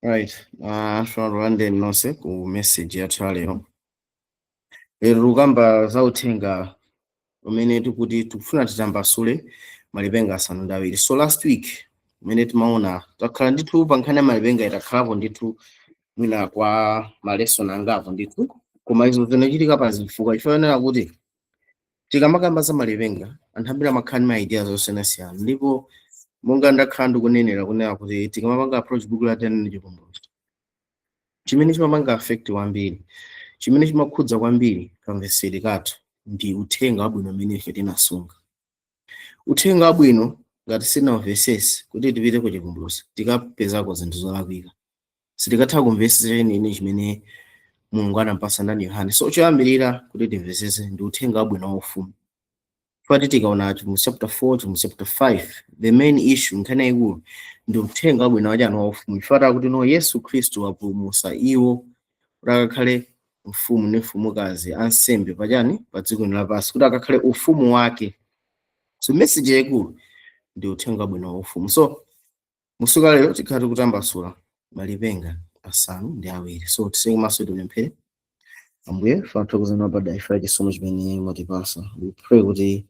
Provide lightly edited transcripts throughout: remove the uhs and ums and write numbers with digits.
Right, tilandireni nonse ku message yathu ya lero. Lero tikukamba za uthenga umene tikuti tikufuna titambasule malipenga asanu ndi awiri. So last week umene timaona, takhala ndithu pa nkhani ya malipenga, itakhalapo ndithu mwina kwa ma lesson angapo ndithu, koma izo zinachitika pa zifukwa ifanira kuti tikamakamba za malipenga, anthu ambiri amakhala ndi ma ideas osiyanasiyana. Ndipo monga ndakhala ndikunenera kunena kuti tikamapanga approach buku la Daniel ndi Chivumbulutso, chimene chimapanga affect kwambiri, chimene chimakhudza kwambiri kamveseri kathu ndi uthenga wabwino umene ife tinasunga. Uthenga wabwino ngati sitinamvesese, kuti tipite ku Chivumbulutso tikapezako zinthu zolakwika, sitikatha kumvesesa chenene chimene Mulungu anampasa ndani? Yohane. So choyambirira kuti timvesese ndi uthenga wabwino wa ufumu. Fati tikaona mu chapter 4, mu chapter 5, the main issue, nkhani yayikulu ndi uthenga wabwino wachani? Wa ufumu. Chifukwa kuti no Yesu Khristu wapulumutsa iwo kuti akakhale mfumu ndi mfumukazi, ansembe pachani? Pa dziko lapansi, kuti akakhale ufumu wake. So message yayikulu ndi uthenga wabwino wa ufumu. So musuka lero tikhala tikutambasula malipenga asanu ndi awiri. So tiseke maso, tipemphere. Ambuye, tathokozana pada ife chisomo chimene mwatipasa. We pray kuti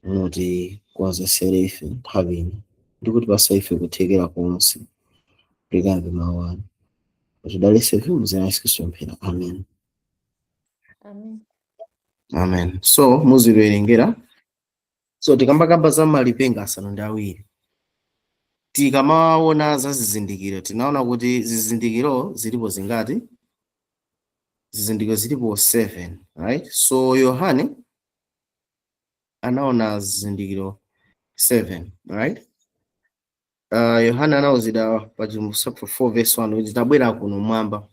mutikonzesere ife nthawi ino ndi kutipasa ife kuthekera konse tikamve mawu anu. Mutidalitse ife muzina la Yesu Khristu pemphera, amen. Amen. Amen. So muziwerengera. So tikambakamba za malipenga asanu ndi awiri, tikamaona za zizindikiro, tinaona kuti zizindikiro zilipo zingati? Zizindikiro zilipo 7, right? So Yohane anaona zizindikiro 7, right? Yohana anawuzidwa pa Chivumbulutso chapter 4 verse 1 kuti tabwera kuno mwamba.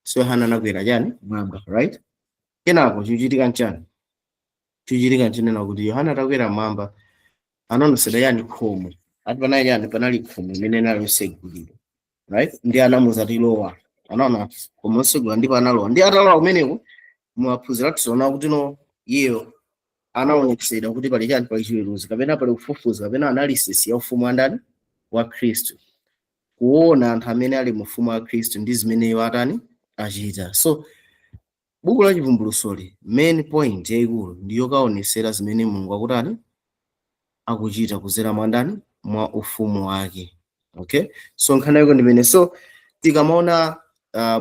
So Yohana anakwera chani? Mwamba, right? Kenako chikuchitika nchani? Chikuchitika nchinena kuti Yohana atakwera mwamba anaonesedwa yani? Khomo. Ati panali yani? Panali khomo imene inali yosegulidwa, right? Ndi anamuza tilowa. Anaona khomo losegulidwa ndipo analowa. Ndi atalowa kumeneko, muwaphunzira tizoona kuti no, iyeyo anaonetsedwa kuti pali chani? Pali chiweruzo kapena pali kufufuza kapena analysis ya ufumu wa ndani? Wa Khristu, kuona anthu amene ali mu ufumu wa Khristu ndi zimene iwo atani? Achita. So buku la Chivumbulutsoli, main point yayikulu ndi yokaonesera zimene Mulungu akutani? Akuchita kuzera mwa ndani? Mwa ufumu wake, okay? So nkhani yako ndimene. So tikamaona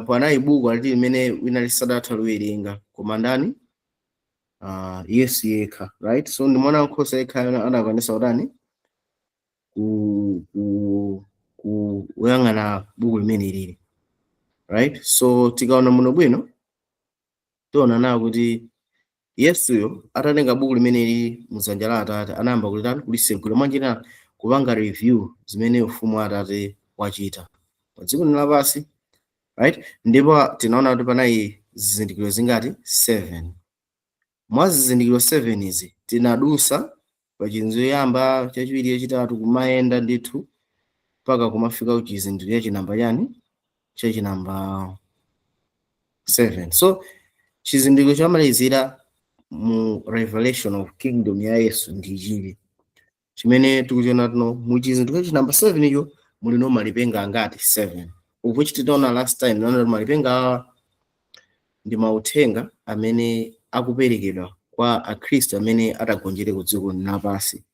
panali buku aliti limene wina lisadatha liwerenga koma ndani? Yesu yekha, right? So ndi mwana wankhosa yekha anakwanisa kutani? Ku kuyang'ana buku limene lili, right? So tikaona muno bwino, tiona nawo kuti Yesuyo atatenga buku limene lili mdzanja la Atate, anayamba kulitani? Kulisegula mwanjira kupanga review zimene ufumu wa Atate wachita pa dziko lino lapansi, right? Ndipo tinaona kuti panali zizindikiro zingati? 7. Mwa zizindikiro 7 izi tinadusa pa chizindikiro choyamba, chachiwiri, chachitatu, kumayenda ndithu mpaka kumafika ku chizindikiro chachinamba chani? Chachinamba 7. So chizindikiro chomalizira mu revelation of kingdom ya Yesu ndi chili chimene tikuchiona tino mu chizindikiro chinamba 7 icho. Mulino malipenga angati? 7, of which tinaona last time, tinaona kuti malipenga awa ndi mauthenga amene akuperekedwa kwa Akhristu amene atagonjere ku dziko lapansi,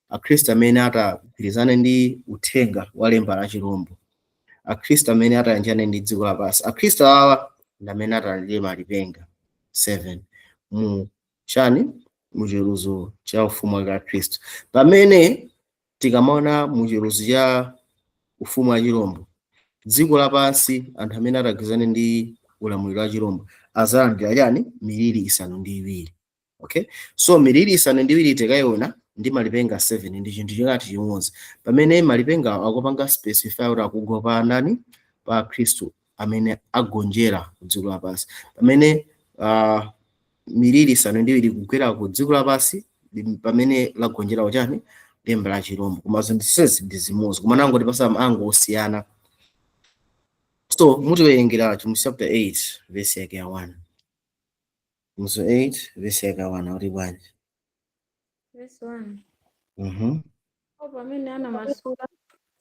Akhristu amene atagwirizane ndi uthenga wa lemba la chirombo, Akhristu amene atayanjane ndi dziko lapansi. Akhristu awa ndi amene atalandire malipenga 7 mu chani? Muchiweruzo cha ufumu wa Khristu. Pamene tikamaona muchiweruzo cha ufumu wa chirombo, dziko lapansi, anthu amene atagwirizane ndi ulamuliro wa chirombo azalandira chani? Miliri isanu ndi iwiri, okay? So miliri isanu ndi iwiri tikayiona ndi malipenga 7 ndi chinthu chingati? Chimodzi. Pamene malipenga akupanga specify kuti akugwa pa ndani? Pa Khristu amene agonjera ku dziko lapansi. Pamene miliri isanu ndi iwiri kugwera ku dziko lapansi pamene lagonjera kuchani? Lemba la chirombo. Koma zinthu zonsezi ndi zimodzi, koma nangoti pasa angosiyana. So mutiwerengera mu chapter 8 verse yake ya 1. Muso 8 verse yake ya 1 akuti bwanji? Verse 1. Mhm. Ndipo pamene anamasula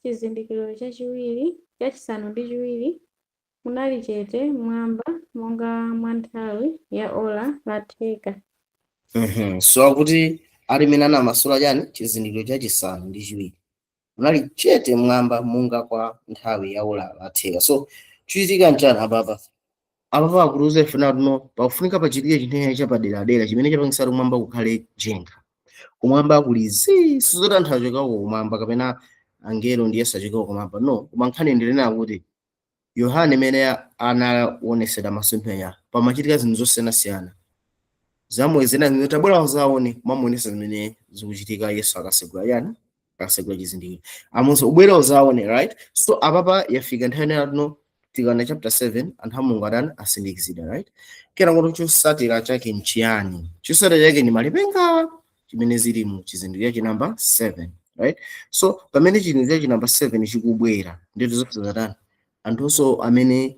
chizindikiro chachiwiri, chachisanu ndi chiwiri, munali chete mmwamba monga mwa nthawi ya ola la theka. So akuti ali mene anamasula chani? Chizindikiro chachisanu ndi chiwiri, munali chete mwamba monga kwa nthawi ya ola latheka. So chichitika nchani apapa? Apapa akutiuza ife tuno pakufunika pachitike chinthu chapaderadera chimene chapangisa kumwamba kukhale jenga. Kumwamba kuli zii, sizoti anthu achokako kumwamba kapena angelo ndi Yesu achokako kumwamba, no. Koma nkhani ndilena kuti Yohane imene anaonesera masomphenya, pamachitika zinthu zosiyanasiyana zamwe zina zimene tabwera zaone kumamuonesa zimene zikuchitika. Yesu akasegula yani? Akasegula chizindikiro, amunso ubwera uzaone, right? So apapa yafika nthawi inena tuno, tikaona chapter 7, anthu a Mulungu adani asindikizidwa, right? Kena kuti chosatira chake nchiyani? Chosatira chake ni malipenga chimene zili mu chizindikiro cha number 7, right? So pamene chizindikiro cha number 7 chikubwera, ndito zonse zatani? Anthunso amene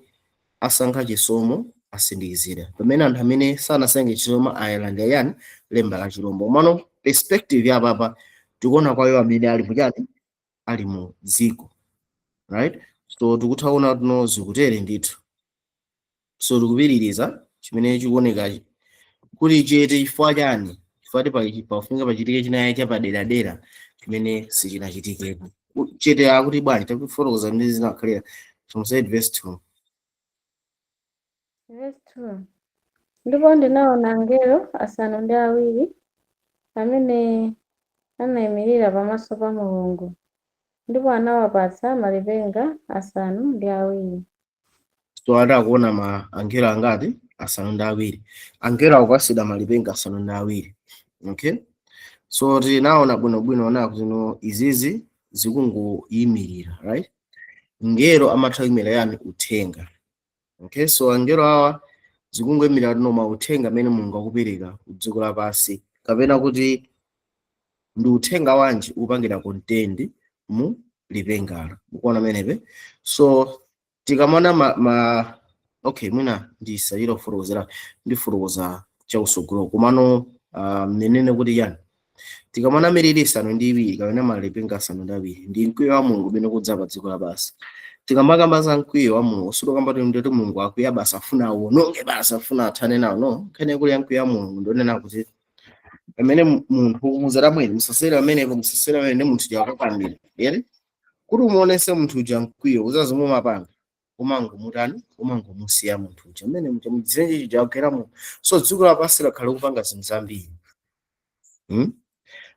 asankha chisomo asindikizidwa, pamene anthu amene sanasankhe chisomo ayilandira yani? Lemba la chilombo. Mano perspective yapapa tikuona kwa iwo amene ali muchani? Ali mu dziko, right? So tikutha kuona tuno zikutere ndithu. So tikupitiriza chimene chikuoneka kuti chete chifukwa chani? Chifukwa pafunika pachitike chinayi chapaderadera chimene sichinachitikepo. Chete akuti bwanji? Takufotokoza ndi zinakhalira. From verse 2. Verse 2. Ndipo ndinaona angelo asanu ndi awiri amene anayimirira pamaso pa Mulungu, ndipo anawapatsa malipenga asanu ndi awiri. So adakuona ma angelo angati? Asanu ndi awiri. Angelo akupatsidwa malipenga asanu ndi awiri, okay? So tinaona bwinobwino ona kuti no, izizi zikungoyimirira, right? Ngelo amatha kuyimira yani? Uthenga, okay? So angelo awa zikungoyimirira tino mauthenga amene Mulungu akupereka ku dziko lapansi, kapena kuti ndi uthenga wanji upangira content mu lipengalo. Mukuona menepe? So tikamona ma okay, mwina ndisachita kufotokozera, ndifotokoza chakusogolo. Komano nenene kuti yani, tikamona miliri isanu ndi iwiri kapena malipenga asanu ndi awiri, ndi mkwiyo wa Mulungu umene kudza pa dziko lapansi. Tikamakamba za mkwiyo wa Mulungu, sitikamba kuti Mulungu akwiya basi, afuna awononge basi, afuna athane nawo, no. Nkhani yakuli ya mkwiyo wa Mulungu ndionena kuti pamene munthu muzera bwino, musasere pamenepo, musasere pamene ndi munthu jakakambira ere kuti umuonese munthu uja mkwiyo, uzazomwe umapanga, umangomutani? Umangomusiya munthu uja amene muja mudzenje chija ageramo. So dziko lapansi lakhala kupanga zinthu zambiri,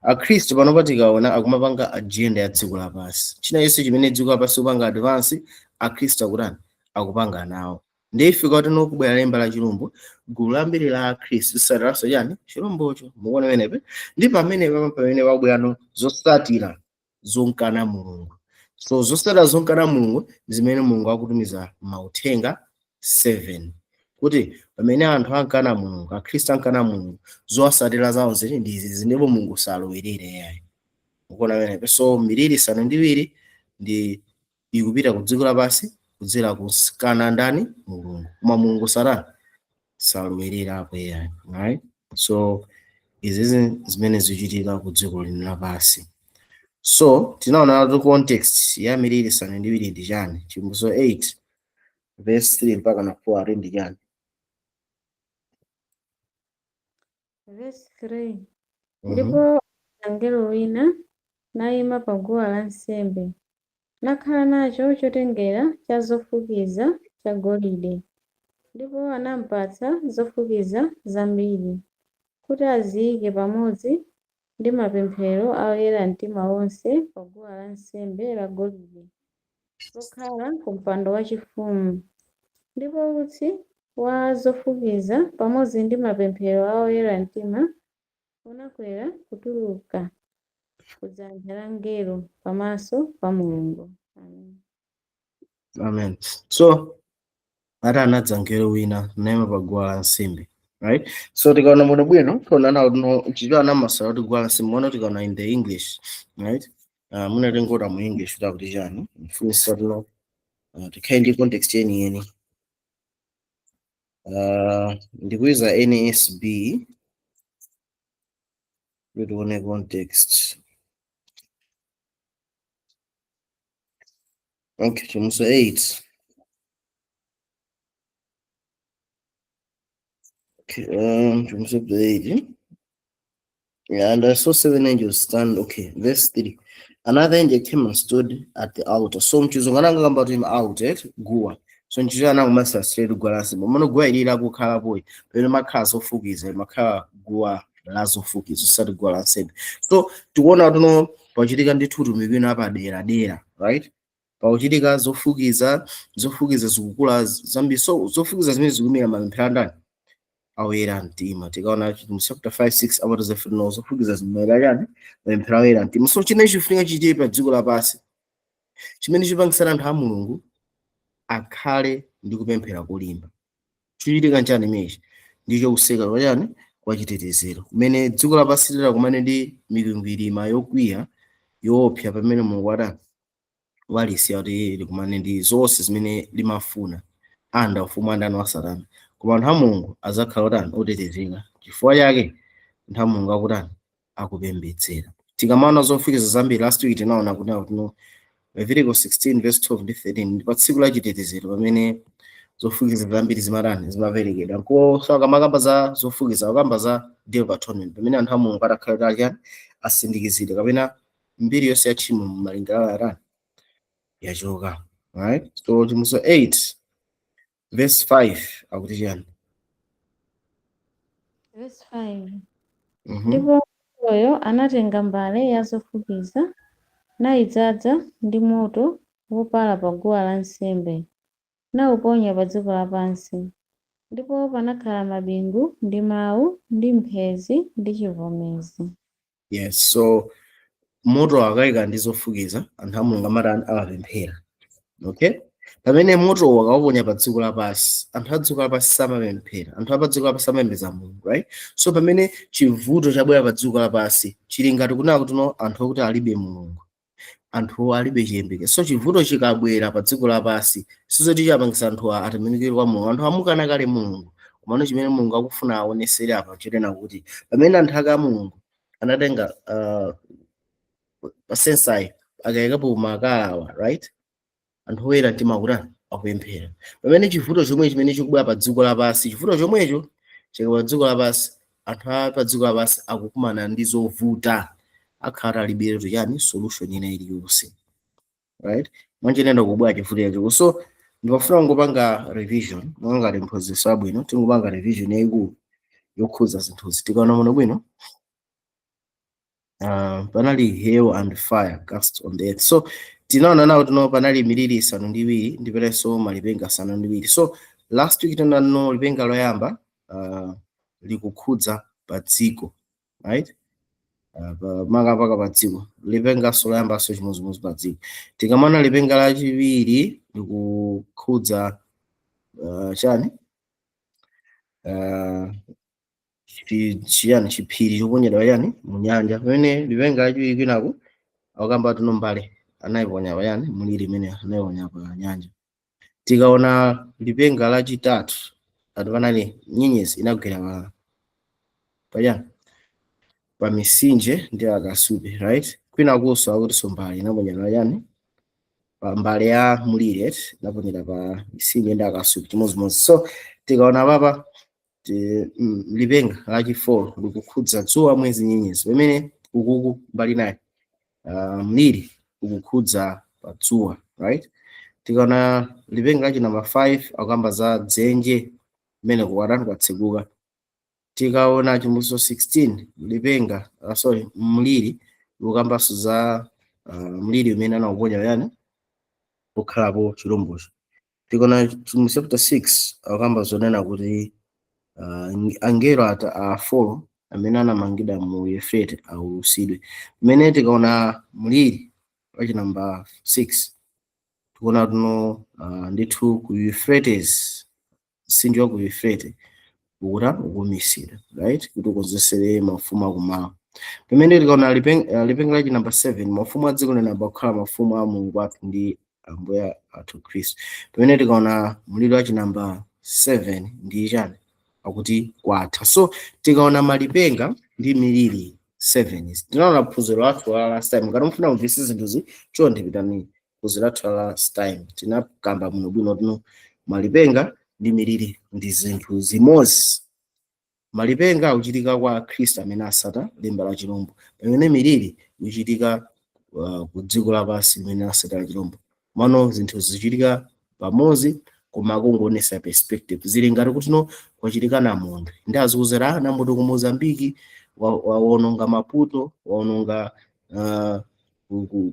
Akhristu panopa tikaona akumapanga agenda ya dziko lapansi. China chonse chimene dziko lapansi kupanga advance, akhristu akutani? Akupanga nawo. Ndi ifika kuti nokubwera lemba la chilombo, gulu lambiri la akhristu lisatiranso chani? Chilombocho. Mukuona pamenepe? Ndi pamene pamene pabwerano zotsatira zonkana Mulungu. So zotsatira zonkana Mulungu ndi zimene Mulungu akutumiza mauthenga 7, kuti pamene anthu ankana Mulungu, akhristu ankana Mulungu, zowatsatira zawo zili ndi izi, ndipo Mulungu salowerere yayi. Mukuona pamenepe? So miliri isanu ndi iwiri ndi ikupita ku dziko lapansi kudzera kukana ndani? Mulungu. Koma Mulungu satani salowererapo yayi, right? So izizi zimene zikuchitika ku dziko lino lapansi. So tinaona kuti context ya miliri isanu ndi iwiri ndi chani? Chivumbulutso 8 verse 3 mpaka na 4 ali ndi chani? Verse 3. Ndipo mngelo wina nayima pa guwa lansembe, nakhala nacho chotengera cha zofukiza chagolide, ndipo anampatsa zofukiza zambiri, kuti aziyike pamodzi ndi mapemphero a oyera mtima onse pa guwa lansembe lagolide lokhala ku mpando wachifumu. Ndipo utsi wa zofukiza pamodzi ndi mapemphero a oyera mtima unakwera kutuluka ku dzanja la mngelo pamaso pa Mulungu. Amen. Amen. So ati anadza mngelo wina nayima pa guwa lansembe, right? So tikaona muno bwino, tiona nawo no chicho anamasala kuti guwa lansembe. Mona tikaona in the English, right? Muna tingota mu English kuti akuti chani? Mfunisa tuno tikhale ndi context yeniyeni. Ndikuiza NASB kuti tione context. Okay, Chivumbulutso 8. Okay, Chivumbulutso chapter 8. Yeah, and I saw seven angels stand. Okay, verse 3. Another angel came and stood at the altar. So mchizungu anangamba kuti altar guwa. So mchizungu anangomasa straight guwa lansembe. Mano guwa ilili akukhalapo pamene makhala zofukiza, makhala guwa la zofukiza, osati guwa lansembe. So tikuona tuno pachitika ndithu utumiki wina apadera dera, right? Pakuchitika zofukiza, zofukiza zikukula zambiri. So zofukiza zimene zikumira mapemphero andani? Awera mtima. Tikaona mu chapter 5 6 amatoza zofukiza zimera chani? Mapemphero awera mtima. So chimene chifunika chichite pa dziko lapansi chimene chipangitsira anthu a Mulungu akhale ndi kupemphera kolimba, chichitika nchani? Imenechi ndicho kuseka kwa chani? Kwa chitetezero, kumene dziko lapansi likumane ndi mikwingwirima yokwiya yoopsa, pamene Mulungu atani? Walisiya kuti likumane ndi zonse zimene limafuna anda ufumu andani? Wa Satana. Koma anthu a Mulungu azakhala otani? Otetezeka. Chifukwa chake anthu a Mulungu akutani? Akupembedzera. Tikamaona zofukiza zambiri, last week tinaona kuti no, Leviticus 16 verse 12 ndi 13, ndi pa tsiku la chitetezero pamene zofukiza zambiri zimatani? Zimaperekedwa. Nko so akamakamba za zofukiza, akamba za Day of Atonement, pamene anthu a Mulungu atakhala kuti achani? Asindikizidwe, kapena mbiri yonse ya tchimo mmalingaliro atani? Yachoka, right? So Chivumbulutso 8 verse 5 akuti chani? Verse 5. Mhm. Ndipo mngeloyo anatenga mbale ya zofukiza nayidzaza ndi moto wopala pa guwa lansembe, nawuponya pa dziko lapansi. Ndipo panakhala mabingu ndi mawu ndi mphezi ndi chivomezi. Yes, so moto akayika ndi zofukiza, anthu a Mulungu amatani? Amapemphera. Okay, pamene moto wakauponya pa dziko lapansi, anthu a dziko lapansi samapemphera, anthu a pa dziko lapansi samapembedza Mulungu, right? So pamene chivuto chabwera pa dziko lapansi, chili ngati kunena kuti no, anthu okuti alibe Mulungu, anthu alibe chiyembekezo. So chivuto chikabwera pa dziko lapansi, sizoti chapangisa anthu atembenukire kwa Mulungu. Anthu amukana kale Mulungu. Komano chimene Mulungu akufuna aonesere apa chonena kuti pamene anthu ake a Mulungu anatenga censer akayikapo makalawa, right, anthu oyera mtima akutani? Akupemphera. Pamene chivuto chomwe chimene chikubwera pa dziko lapansi, chivuto chomwecho chikabwera pa dziko lapansi, anthu a pa dziko lapansi akukumana ndi zovuta, akhala aliberetu chani? Solution ina iliyonse, right? Mwanjenenda kubwera chivuto chachikulu. So ndimafuna kungopanga revision monga ngati mphunzitsi wabwino, tingopanga revision yayikulu yokhudza zinthuzi. Tikaona muno bwino, panali hail and fire cast on the earth. So tinaona nawo tino panali miliri 7 ndipenso malipenga 7. So last week tinaona lipenga loyamba likukhudza pa dziko, right? Makamaka pa dziko. Lipenganso loyambanso chimodzimodzi pa dziko. Tikamaona lipenga lachiwiri likukhudza chani? Chiyani? Chiphiri choponyedwa chani? Mu nyanja. Pamene lipenga lachiwiri kwinaku akukamba tuno mbale anayiponya payani? Muliri imene anayiponya pa nyanja. Tikaona lipenga lachitatu, ati panali nyenyezi inagwera pa payani? Pa mitsinje ndi akasupe, right? Kwinakunso akutinso mbale inaponyedwa payani? Pa mbale ya muliri, right? Inaponyedwa pa mitsinje ndi akasupe chimodzimodzi. So tikaona papa lipenga lachi 4 likukhudza dzuwa, mwezi, nyenyezi, pamene ukuku mbali naye mliri ukukhudza pa dzuwa, right? Tikaona lipenga lachi number 5, akukamba za dzenje limene kuwatani? Kwatsekuka. Tikaona Chivumbulutso 16, lipenga, sorry, mliri ukukambanso za mliri umene anauponya yani? Kukhalapo chilombocho. Tikaona Chivumbulutso chapter 6, akukamba zonena kuti angelo ata a 4 amene anamangidwa mu Yefrete aulusidwe. Pamene tikaona mliri wachi number 6, tikuona tuno ndithu ku Euphrates, mtsinje wa ku Euphrates ukuta ukumisidwa, right, kuti ukonzesere mafumu akumawa. Pamene tikaona lipenga lachi number 7, mafumu a dziko linamba kukhala mafumu a Mulungu athu ndi Ambuye athu Khristu. Pamene tikaona mliri wachi number 7 ndi chani? Akuti kwatha. So tikaona malipenga ndi miliri 7, tinaona phunziro lathu la last time. Ngati mufuna kumvetsa zinthuzi, chonde pitani Phunziro lathu la last time tinakamba muno bwino tino malipenga ndi miliri ndi zinthu zimodzi. Malipenga akuchitika kwa Khristu amene asata lemba la chilombo, pamene miliri ikuchitika ku dziko lapansi limene asata la chilombo. Mano zinthu zichitika pamodzi, koma akungoonesa perspective. Zili ngati kuti no kwachitika namondwe ndi azikuzera namondwe ku Mozambiki wawononga Maputo, wawononga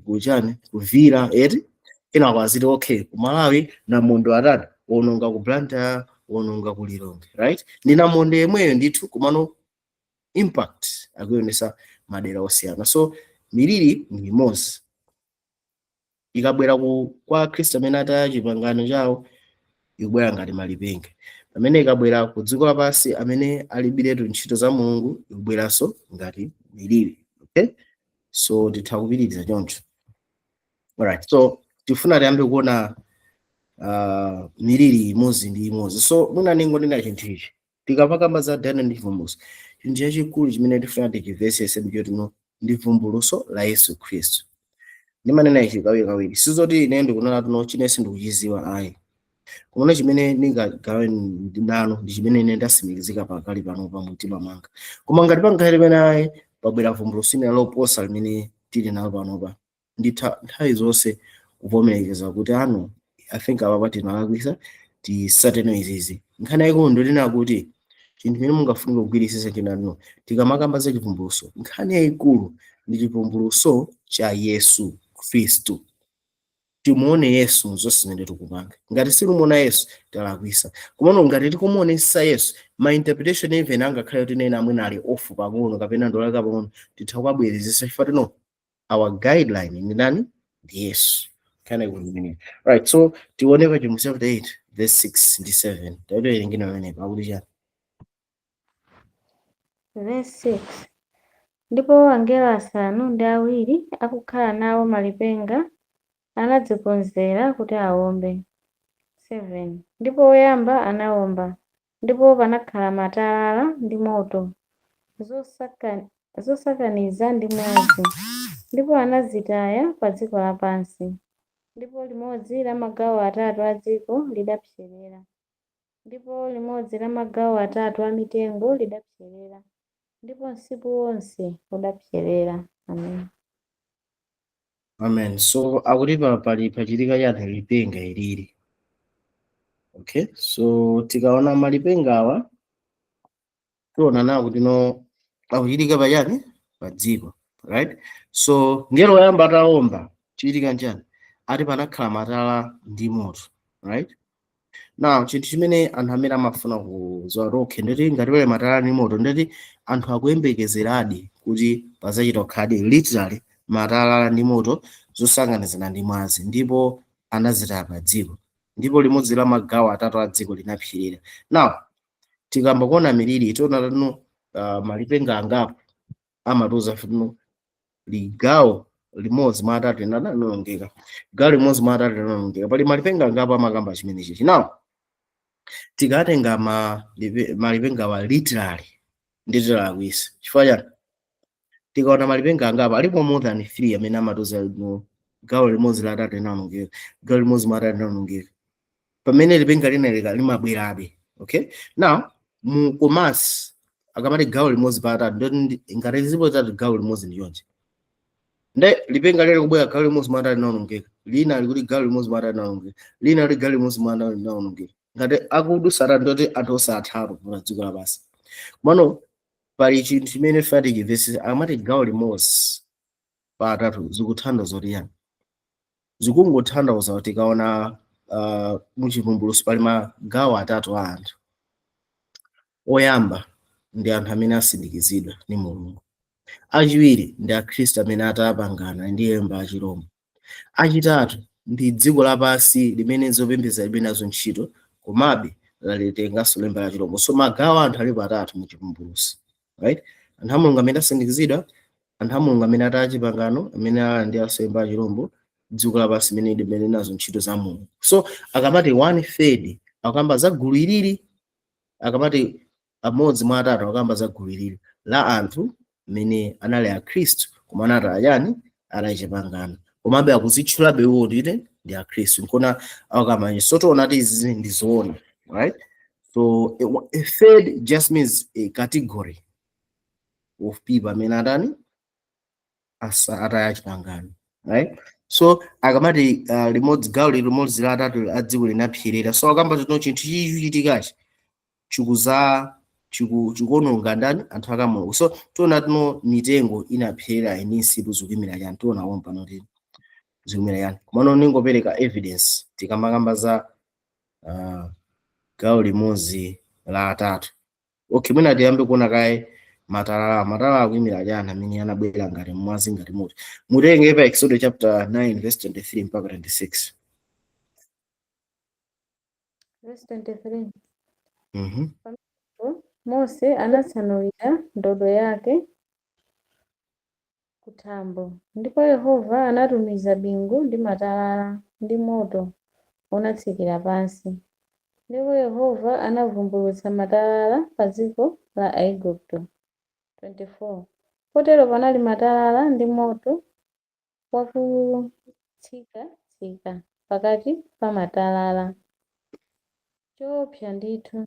kuchani, kuvira eti. Kenako aziti, okay, ku Malawi namondwe atani, wononga ku Blantyre, wononga ku Lilongwe, right? Ndi namondwe yemweyo ndithu, komano impact akuionesa madera osiyana. So miliri ndi imodzi. Ikabwera kwa Khristu amene ataya chipangano chawo, ikubwera ngati malipenga, pamene ikabwera ku dziko lapansi amene alibiretu ntchito za Mulungu, ikubweranso ngati miliri. Okay, so titha kupitiriza choncho. Alright, so tifuna tiyambe kuona miliri imodzi ndi imodzi. So mwina ningonena chinthu ichi: tikapakamba za Daniel ndi chivumbulutso, chinthu chachikulu chimene tifuna tichimvetsetse ndichotino ndi vumbulutso la Yesu Khristu. Ndimanena ichi kawirikawiri, sizoti ine ndikunena tuno chine sindikuchiziwa, ayi. Komano chimene ndingagawe nanu ndi chimene ine ndasimikizika pakali pano pa mtima mwanga. Koma ngati pangakhale pene ayi pabwera vumbulutso lina loposa limene tili nalo panopa, nditha nthawi zonse kuvomereza kuti ano, I think apapa tinalakwisa, tisateno izizi. Nkhani yayikulu ndinena kuti chinthu chimene mungafunike kugwirisisa chinano, tikamakamba za chivumbulutso, nkhani yayikulu ndi chivumbulutso cha Yesu Khristu. Timuone Yesu zonse zimene tikupanga. Ngati sitimuona Yesu, talakwisa. Komano ngati tikumuonesa Yesu, ma interpretation even angakhale kuti nena amwene ali off pang'ono kapena ndolaka pang'ono, titha kukabwerezesa chifukwa tino our guideline ndi ndani? Ndi Yesu. Nkhani yayikulu imeneyo. Right, so tione pa Chivumbulutso chapter 8 verse 6 ndi 7. Tatiwerengeni pamenepo, akuti chani? Verse 6: Ndipo angelo asanu ndi awiri akukhala nawo malipenga anadzikonzera kuti awombe. 7 Ndipo woyamba anawomba, ndipo panakhala matalala ndi moto zosakaniza ndi mwazi, ndipo anazitaya pa dziko lapansi. Ndipo limodzi la magawo atatu a dziko lidapserera, ndipo limodzi la magawo atatu a mitengo lidapserera, ndipo msipu wonse udapserera. Amen. Amen. So akuti pa pali pachitika chani? Lipenga ilili. Okay, so tikaona malipenga awa, tiona nawo kuti no akuchitika pachani? Pa dziko, right? So ngelo woyamba atawomba, chichitika nchani? Ati panakhala matalala ndi moto, right? Now chinthu chimene anthu amene amafuna kudziwa kuti, okay, nditi ngati pali matalala ndi moto, nditi anthu akuyembekezeradi kuti pazachita kukhaladi literally matalala ndi moto zosanganizana ndi mwazi, ndipo anazitaya pa dziko, ndipo limodzi la magawo atatu a dziko linapserera. Now tikamba kuona miliri, tiona tino malipenga angapo amatiuza tino ligawo limodzi mwa atatu linawonongeka, gawo limodzi mwa atatu linawonongeka. Pali malipenga angapo amakamba chimenechi. Now tikatenga malipenga wa literally, nditilakwisa. Chifukwa chani? Tikaona malipenga angapo, alipo more than three amene amatiuza no gawo limodzi la atatu linawonongeka, gawo limodzi mwa atatu linawonongeka, pamene lipenga lina limabwerabe. Okay, now mu commerce akamati gawo limodzi pa atatu, ndoti ngati zilipo zitatu, gawo limodzi ndi chonchi. Nde lipenga lile kubwera, gawo limodzi mwa atatu linawonongeka, lina likuti gawo limodzi mwa atatu linawonongeka, lina likuti gawo limodzi mwa atatu linawonongeka. Ngati akudusa atatu, ndoti anthu osathapo pa dziko lapansi. Komano pali chinthu chimene fati chimvesese: akamati gawo limodzi pa atatu, zikutanthauza kuti yani? Zikungotanthauza kuti tikaona muchivumbulutso pali magawo atatu a anthu. Oyamba ndi anthu amene asindikizidwa ndi Mulungu, achiwiri ndi Akhristu amene atapangana ndi lemba achilombo, achitatu ndi dziko lapansi limene zopembedza libe nazo ntchito, komabe lalitenganso lemba la chilombo. So magawo anthu alipo atatu muchivumbulutso, right? Anthu a Mulungu amene asindikizidwa, anthu a Mulungu amene ataya chipangano, amene ali ndi lemba la chilombo, dziko lapansi limene limene nazo ntchito za Mulungu. So akamati one third, akamba za gulu ilili. Akamati amodzi mwa atatu, akamba za gulu ilili la anthu amene anali Akhristu koma anataya chani? Ataya chipangano. Komanso anali ndi lemba la chilombo. Komabe akuzitchulabe iwo ndite ndi Akhristu, nkona akamanye. So tiona kuti izi ndi zoona, right? So a third just means a category of people amene atani ataya chipangano, right? So akamati limodzi, gawo limodzi la atatu a dziko linapserera, so akamba tino chinthu chichitikachi chikuza chikuononga ndani? Anthu akamoyo. So tiona tino mitengo inapserera ini nsipu zikuyimira chani? Tiona pano tino zikuyimira chani. Komano ningopereka evidence tikamakamba za gawo limodzi la atatu. Okay, mwina tiyambe kuona kaye matalala. Matalala akuyimira chani amene anabwera ngati mwazi, ngati moto? Mutenge pa Exodus chapter 9 verse 23 mpaka 26. Verse 23. Mhm. Mose anatsanulira ndodo yake kuthambo, ndipo Yehova anatumiza bingu ndi matalala ndi moto unatsikira pansi. Ndipo Yehova anavumbulutsa matalala pa dziko la Aigupto. 24 Potero panali matalala ndi moto wakutsikatsika pakati pa matalala, choopsa ndithu.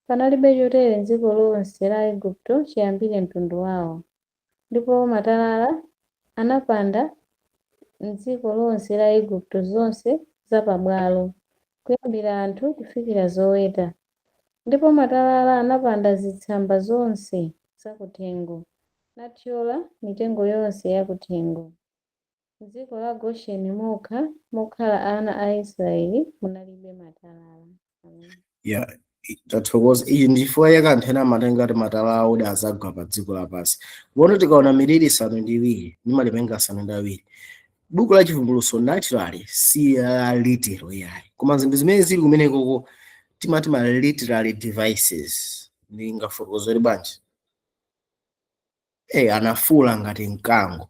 Panalibe chotere m'dziko lonse la Igupto chiyambire mtundu wawo. Ndipo matalala anapanda m'dziko lonse la Igupto zonse zapabwalo, kuyambira anthu kufikira zoweta. Ndipo matalala anapanda zitsamba zonse zakuthengo, nathyola mitengo yonse yakuthengo. M'dziko la Gosheni mokha mokhala ana a Israeli munalibe matalala. Amen. Yeah, tathokoza. Iyi ndi chifukwa chake anthu ena amatenga kuti matalala awo azagwa pa dziko lapansi. Kuona tikaona miliri isanu ndi iwiri ndi malipenga asanu ndi awiri, buku la Chivumbulutso naturally si la literal yayi, koma zinthu zimene zili kumenekoko timati ma literary devices. Ndingafotokozere bwanji? Anafuula ngati mkango,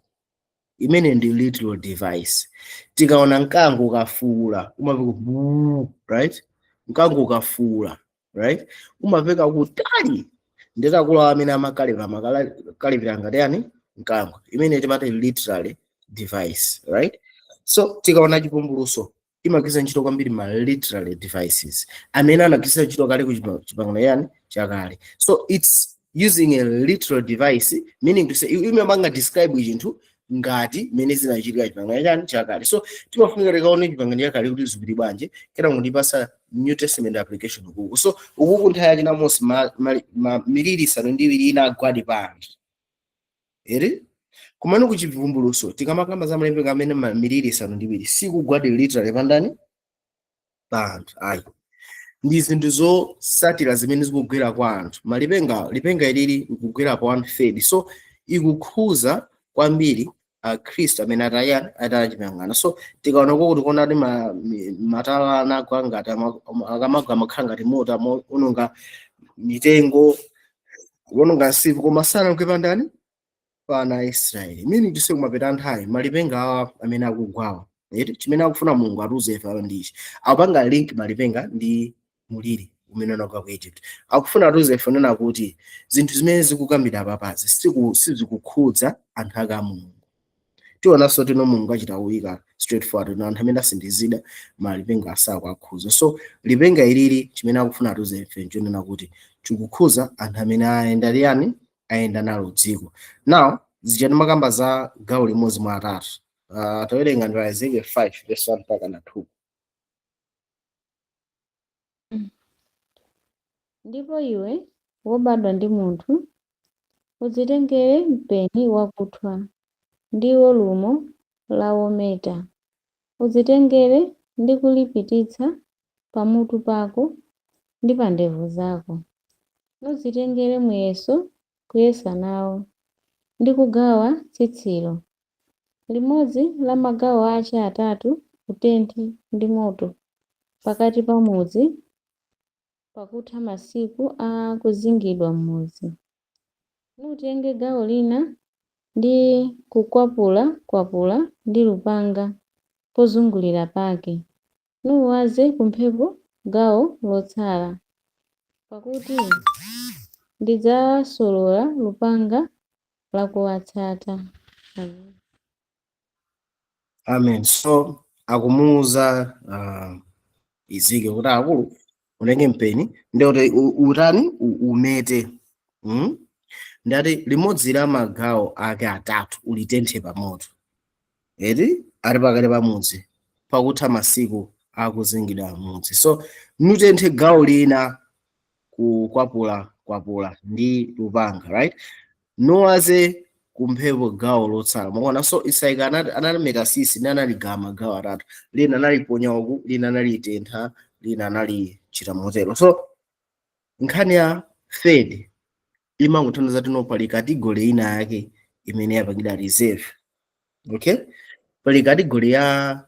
imene ndi literal device. Tikaona mkango ukafuula umaveka buu, right? Mkango ukafuula, right, umaveka kutali. Nditakula amene amakalipira amakalipira ngati yani? Mkango. Imene timati literary device, right? So tikaona Chivumbulutso imagwiritsa ntchito kwambiri ma literary devices amene anagwiritsa ntchito kale ku chipangano yani? Chakale. So it's using a literal device, meaning to say imapanga describe chinthu ngati mmene zinachitika chipangano chani? Chakale. So timafunika tikaone chipangano chakale kuti zipiti bwanji, kena kundipasa New Testament application ukuku. So ukuku nthawi yachina Mose miliri isanu ndi iwiri inagwadi pa anthu ere. Kumano kuchivumbulutso tikamakamba za malipenga amene miliri isanu ndi iwiri sikugwadi literally pandani? Pa anthu ayi. Ndi zinthu zosatira zimene zikugwera kwa anthu. Malipenga, lipenga ilili ikugwera pa one third, so ikukhuza kwambiri akhristu amene atayani? Atachipangano. So tikaona kuti kuona kuti matalala anagwa ngati akamagwa amakhala ngati moto, ononga mitengo, kuononga nsipu, koma sanagwe pandani? Pa ana a Israeli. Meaning to say, kumapeta nthawi malipenga awa amene akugwawa eti chimene akufuna Mulungu atiuze ife apa ndichi: akupanga link malipenga ndi muliri umene unagwa ku Egypt. Akufuna atiuze ife nena kuti zinthu zimene zikukambira apapazi sizikukhudza anthu ake a Mulungu. Tionanso tino Mulungu achita kuyika straightforward no anthu amene asindizida malipenga asako akhuza. So lipenga ilili chimene akufuna atiuze ife nchonena kuti chikukhuza anthu amene ayenda liyani? Ayenda nalo dziko. Now zija timakamba za gawo limodzi mwa atatu, tawerenga ndi Ezekiel 5 verse 1 mpaka na 2. Ndipo iwe wobadwa ndi munthu, udzitengere mpeni wakuthwa, ndiwo lumo la wometa. Udzitengere ndi kulipititsa pamutu pako ndi pa ndevu zako. Nudzitengere muyeso kuyesa nawo, ndi kugawa tsitsilo. Limodzi la magawo ace atatu utenthe ndi moto pakati pa mudzi pakutha masiku a kuzingidwa m'mudzi. Nutenge gawo lina ndi kukwapulakwapula ndi lupanga pozungulira pake, nuwaze kumphepo gawo lotsala, pakuti ndidzasolola lupanga lakuwatsata. Amen. Amen. So akumuuza Ezekiel kuti, akulu, utenge mpeni ndikuti utani, umete, Ndati limodzi la magawo ake atatu ulitenthe pamoto, eti, ali pakati pa mudzi pakutha masiku akuzingidwa mudzi. So nutenthe gawo lina kukwapula kwapula ndi lupanga, right? Nuwaze kumphepo gawo lotsala. Mukuona? So Isaika analimeta sisi ndi analigawa magawo atatu: lina analiponya uku, lina analitentha, lina analichita motero. So nkhani ya third imangothandiza tino pali category ina yake imene yapangidwa reserve, okay? Pali category ya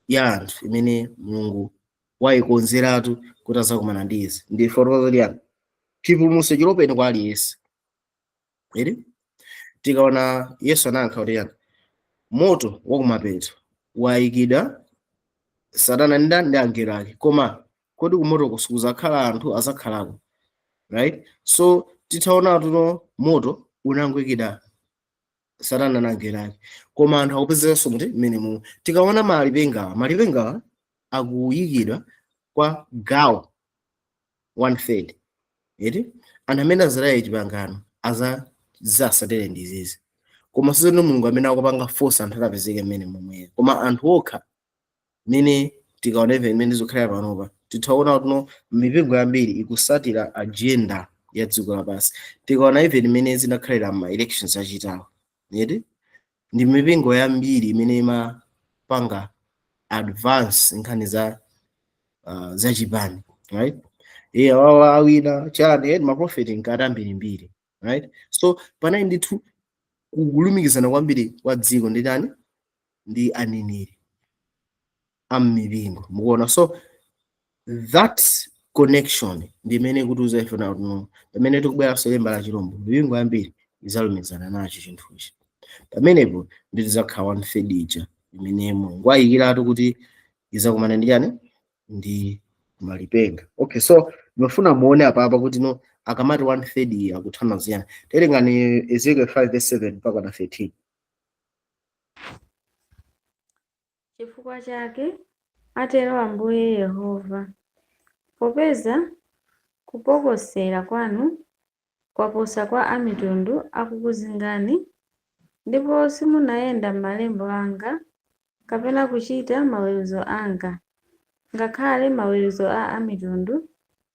anthu imene Mulungu wayikonzeratu kuti azakumana ndi izi. Ndi fotokoza liyani? Chipulumutso chilopeni kwa aliyense, eri. Tikaona Yesu anayankha kuti yani? Moto wakumapeto wayikidwa Satana ndi angelo ake. Koma kodi kumotoko sikuzakhala anthu? Azakhalako, right? So titaona tuno moto unangoyikidwa Satana ndi angelo ake, koma anthu akupezekanso muti mmene mu. Tikaona malipengawa, malipengawa akuyikidwa kwa gawo one third, eti, anthu amene azalaye chipangano azasatere ndi izizi. Koma sizoti Mulungu amene akupanga force anthu atapezeke mmene momwe, koma anthu okha. Mmene tikaona even mmene zikukhalira panopa, tithaona kuti no, mipingo yambiri ikusatira agenda ya dziko lapansi. Tikaona even mmene zinakhalira ma elections achitawo, eti, ndi mipingo yambiri imene imapanga advance nkhani za chipani, right? Iye awawa awina chani, edi, maprofeti nkati ambirimbiri, right? So panali ndithu kulumikizana kwambiri kwa dziko ndi chani, ndi aneneri am'mipingo. Mukuona? So that connection ndi imene ikutiuza ife na no, pamene tikubweranso lemba la chilombo, mipingo yambiri izalumikizana nacho chinthuchi. Pamenepo ndi tizakhala one third ija imene Mulungu ayikiratu kuti izakumana ndi chani? Ndi malipenga. Okay, so ndimafuna muone apapa kuti no, akamati one third iyi akutanthauza chani. Terengani Ezekiel 5 verse 7 mpaka na 13. Chifukwa chake, atero Ambuye Yehova, popeza kupokosera kwanu kwaposa kwa amitundu akukuzingani, ndipo simunayenda m'malembo anga, kapena kuchita maweruzo anga, ngakhale maweruzo a amitundu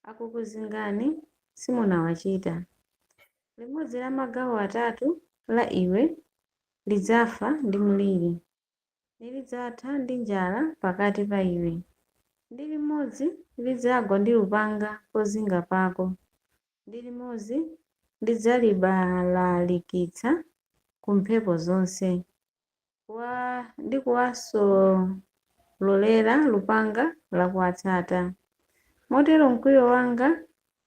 akukuzingani simunawachita, limodzi la magawo atatu la iwe lidzafa ndi mliri, nilidzatha ndi njala pakati pa iwe, ndi limodzi lidzagwa ndi lupanga pozinga pako, ndi limodzi ndidzalibalalikitsa ku mphepo zonse, ndi kuwasololera lupanga lakuwatsata. Motero mkwiyo wanga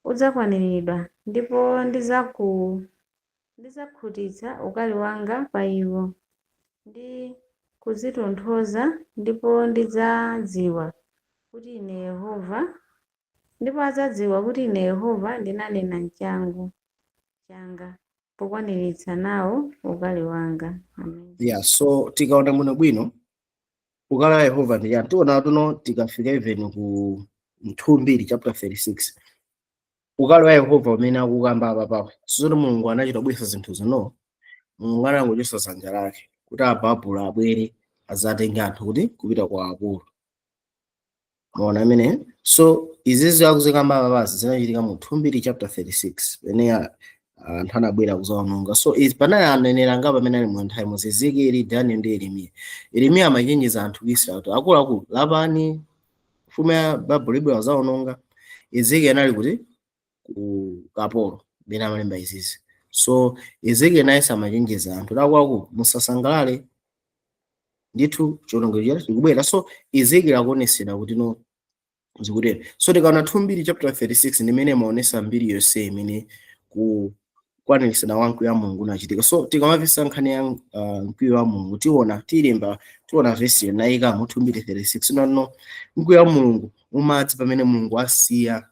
udzakwaniridwa, ndipo ndidzakhutitsa ukali wanga pa iwo, ndi kudzitonthoza, ndipo ndidzadziwa kuti Ine Yehova, ndipo adzadziwa kuti Ine Yehova ndinanena m'changu changa pokwaniritsa nawo ukali wanga. Amen. Yeah, so tikaona muno bwino, ukali wa Yehova ndi chani? Tiona tuno tikafika even ku 2 Mbiri chapter 36, ukali wa Yehova umene akukamba apa papo, sizoti Mulungu anachita kubwesa zinthu no. Mulungu anangochosa dzanja lake kuti Ababulo abwere azatenge anthu kuti kupita kwa akulu. Maona amene? So izizi akuzikamba apapazi zinachitika mu 2 Mbiri chapter 36, pamene anthu anabwera kuzaononga. So izi panali aneneri angapo amene ali mu nthawi imodzi: Ezekieli, Daniel ndi Yeremiya. Yeremiya amachenjeza anthu ku Israeli kuti, akuluakulu, lapani, mfumu ya Babulo ibwera kuzaononga. Ezekieli anali kuti? Ku kapolo bene amalemba izizi. So Ezekieli nayenso amachenjeza anthu kuti, akuluakulu, musasangalale, ndithu chiwonongeko chikubwera. So Ezekieli akuonesera kuti no, zikutero. So tikaona 2 Mbiri chapter 36, ndimene maonesa mbiri yonse imene kukwaniritsidwa kwa mkwiyo wa Mulungu unachitika. So tikamapisa nkhani ya mkwiyo wa Mulungu, tiona tilemba, tiona vesi nayikamo 2 Mbiri 36. No, no, mkwiyo wa Mulungu umadzi pamene Mulungu asiya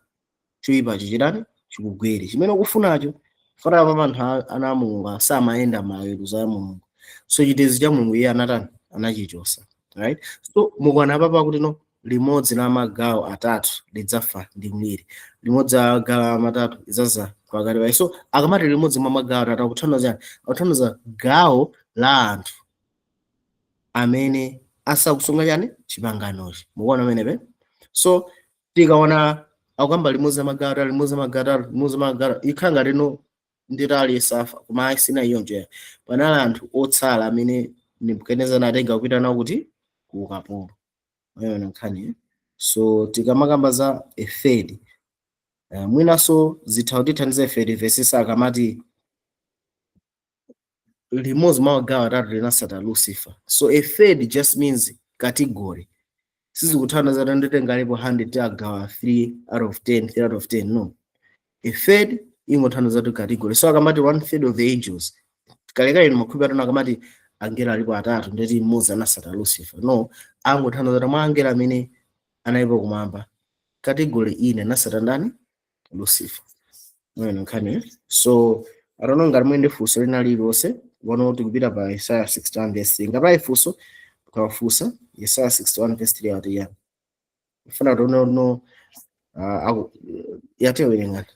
choyipacho chitani? Chikugwere chimene ukufunacho. Fana pa anthu ana a Mulungu samayenda maweruzo a Mulungu. So chitetezo cha Mulungu iye anatani? Anachichosa. Right, so mukuona papa kuti no, limodzi la magawo atatu lidzafa ndi mliri, limodzi la magawo atatu lidzaza pakati pa. So akamati limodzi mwa magawo atatu, akutanthauza chani? Akutanthauza gawo la anthu amene asakusunga chani? Chipanganochi. Mukuona pamenepe? So tikaona akukamba limodzi la magawo atatu, limodzi la magawo atatu, limodzi la magawo atatu, ikhala ngati no nditali safa, koma ayi, sina iyonjo. Panali anthu otsala amene Nebukadinezara anatenga kupita nawo kuti? Ku ukapolo. Ayona nkhani, eh? So tikamakamba za a third, mwinanso zitha kutithandiza ife timvesesa akamati limodzi mwa magawo atatu linasata Lucifer. So a third just means category. Sizikuthandiza kuti nditenga alipo 100, tiagawa 3 out of 10, 3 out of 10. No, a third ingothandiza kuti category. So akamati one third of the angels, kalekale ino makhumi atano, akamati angelo alipo atatu, ndeti mmodzi anasata Lucifer. No, angothandiza kuti mwa angelo amene analipo kumwamba, category ine anasata ndani? Lucifer. Mwene nkhani, eh? So I don't know ngati mwene funso lina lililonse. Wano tikupita pa Isaiah 61 verse 3. Ngati funso, ukawafunsa. Isaiah 61 verse 3 ati yani? Funa to know aku yatewerengani.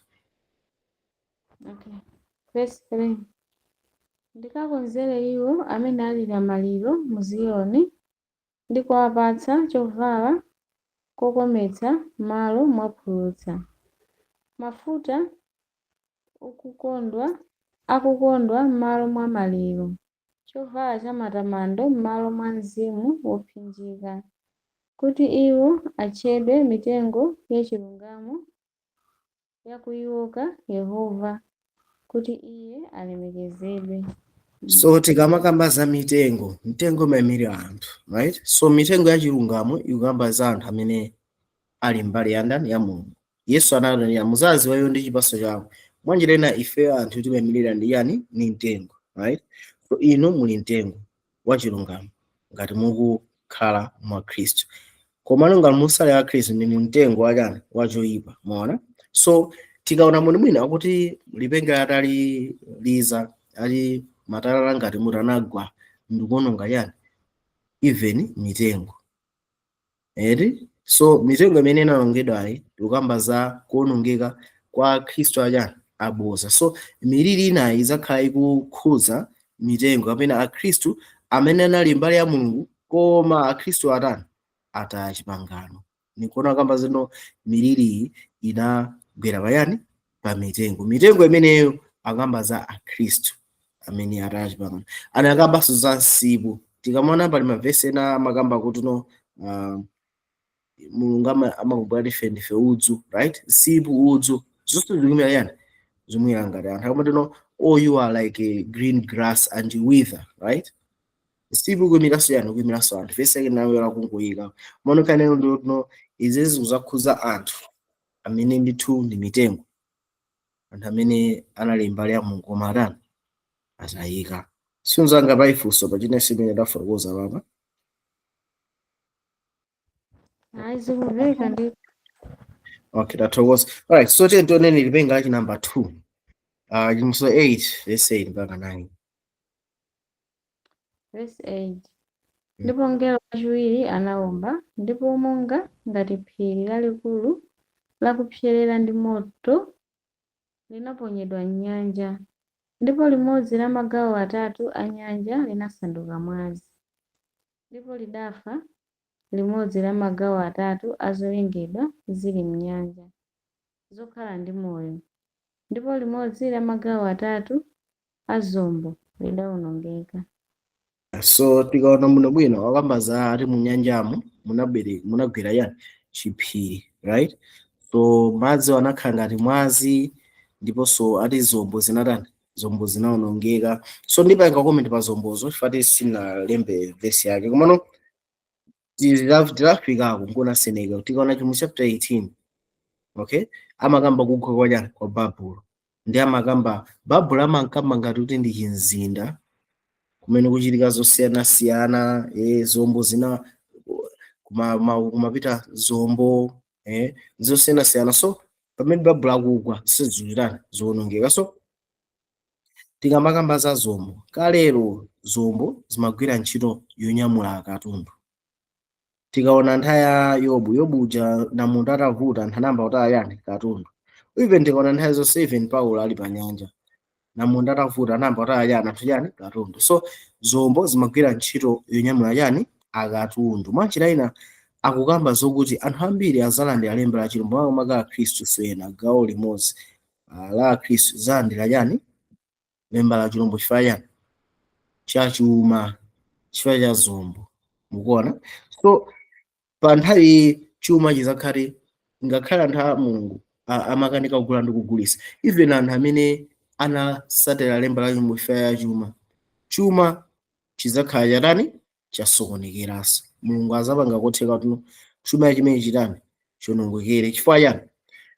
Okay. Verse 3. Ndikakonzere iwo amene alira maliro mu Ziyoni, ndi kuwapatsa chovala kokometsa m'malo mwa phulusa, mafuta akukondwa m'malo mwa maliro, chovala cha matamando m'malo mwa mzimu wopsinjika, kuti iwo atchedwe mitengo yachilungamo, yakuioka Yehova, kuti iye alemekezedwe. So tikamakamba za mitengo, mitengo imayimirira anthu, right? So mitengo ya chilungamo ikukamba za anthu amene ali mbali ya ndani? Ya Mulungu. Yesu anati muzaziwa ndi chipatso chawo. Mwanjira ina, ife anthu timayimirira ndi yani? Ni mtengo, right? So inu muli mtengo wa chilungamo ngati mukukhala mwa Khristu, komano ngati musali wa Khristu, ndi mtengo wachani? Wachoyipa. Maona? So tikaona munthu mwina akuti lipenga ataliliza, ali matalala ngati muti anagwa ndikuononga yani? Even mitengo, eti? So mitengo imene inalongedwayi tikukamba za kuonongeka kwa Khristu achani? Aboza. So miliri inayi idzakhala ikukhuza mitengo kapena akhristu amene anali mbali ya Mulungu, koma akhristu atani? Ataya chipangano. Nikuona kamba zino miliri iyi inagwera payani? Pa mitengo. Mitengo imeneyo akamba za akhristu amene ataya chipangano. Anakambanso za msipu. Tikamaona pali mavesi ena amakamba kuti no, Mulungu amakubwera ife ndife udzu, right? Msipu, udzu, zonse zikumira yani? Zimwira ngati anthu. Akamati no, oh, you are like a green grass and you wither, right? Msipu kuyimiranso yani? Kuyimiranso anthu. Vesi yake nayo lakungoyika maonekaneno ndi no, izi zikuzakhuza anthu amene ndithu ndi mitengo, anthu amene anali mbali ya Mulungu koma atani? Atayika. Sinzanga paifunso pachine simene tafotokoza papa? Ayi, zikumveka ndi. Okay, tathokoza. Alright, so tiye tionene lipenga lachi number 2, Chivumbulutso 8 verse 8 mpaka 9. Verse 8. Ndipo mngelo wachiwiri anawomba, ndipo monga ngati phiri lalikulu lakupserera ndi moto linaponyedwa m'nyanja, ndipo limodzi la magawo atatu a nyanja linasanduka mwazi, ndipo lidafa limodzi la magawo atatu a zolengedwa zili m'nyanja zokhala ndi moyo, ndipo limodzi la magawo atatu a zombo lidawonongeka. So tikaona muno bwino, wakamba za ati munyanjamo munabere munagwera yani? Chiphiri, right? So madzi anakhala ngati mwazi, ndiponso ati zombo zinatani? Zombo zinawonongeka. So ndipanga comment pa zombozo chifukwa sinalembe verse yake, komano tilafikako nkuna seneka. Tikaona chimu chapter 18, okay, amakamba kugwa kwa chani? Kwa Babulo. Ndi amakamba Babulo, amankamba ngati kuti ndi chimzinda kumene kuchitika zosiyanasiyana, zombo zina kumapita zombo, zosiyanasiyana. So pamene Babulo akugwa, sizilitani? Ziwonongeka. So tikamakamba za zombo, kalero zombo zimagwira ntchito yonyamula akatundu. Tikaona nthawi ya Yobu, Yobu uja na munthu atavuta, anthu anayamba kutaya yani katundu. Even tikaona nthawi zonse, even Paulo ali pa nyanja na munthu atavuta, anayamba kutaya yani anthu yani katundu. So zombo zimagwira ntchito yonyamula yani akatundu. Mwanjira ina akukamba zokuti anthu ambiri azalandira lemba la chilombo, makamaka akhristu ena, gawo limodzi la akhristu zalandira yani lemba la chilombo chifukwa chani? Cha chuma, chifukwa cha zombo. Mukuona? So pa nthawi iyi chuma chizakhale, ngakhale anthu a Mulungu amakanika kugula ndi kugulisa, even anthu amene anasatira lemba la chilombo chifukwa cha chuma, chuma chizakhala chatani? Chasokonekeranso. Mulungu azapanga kotheka tuno chuma chimene chitani? Chonongekere. Chifukwa chani?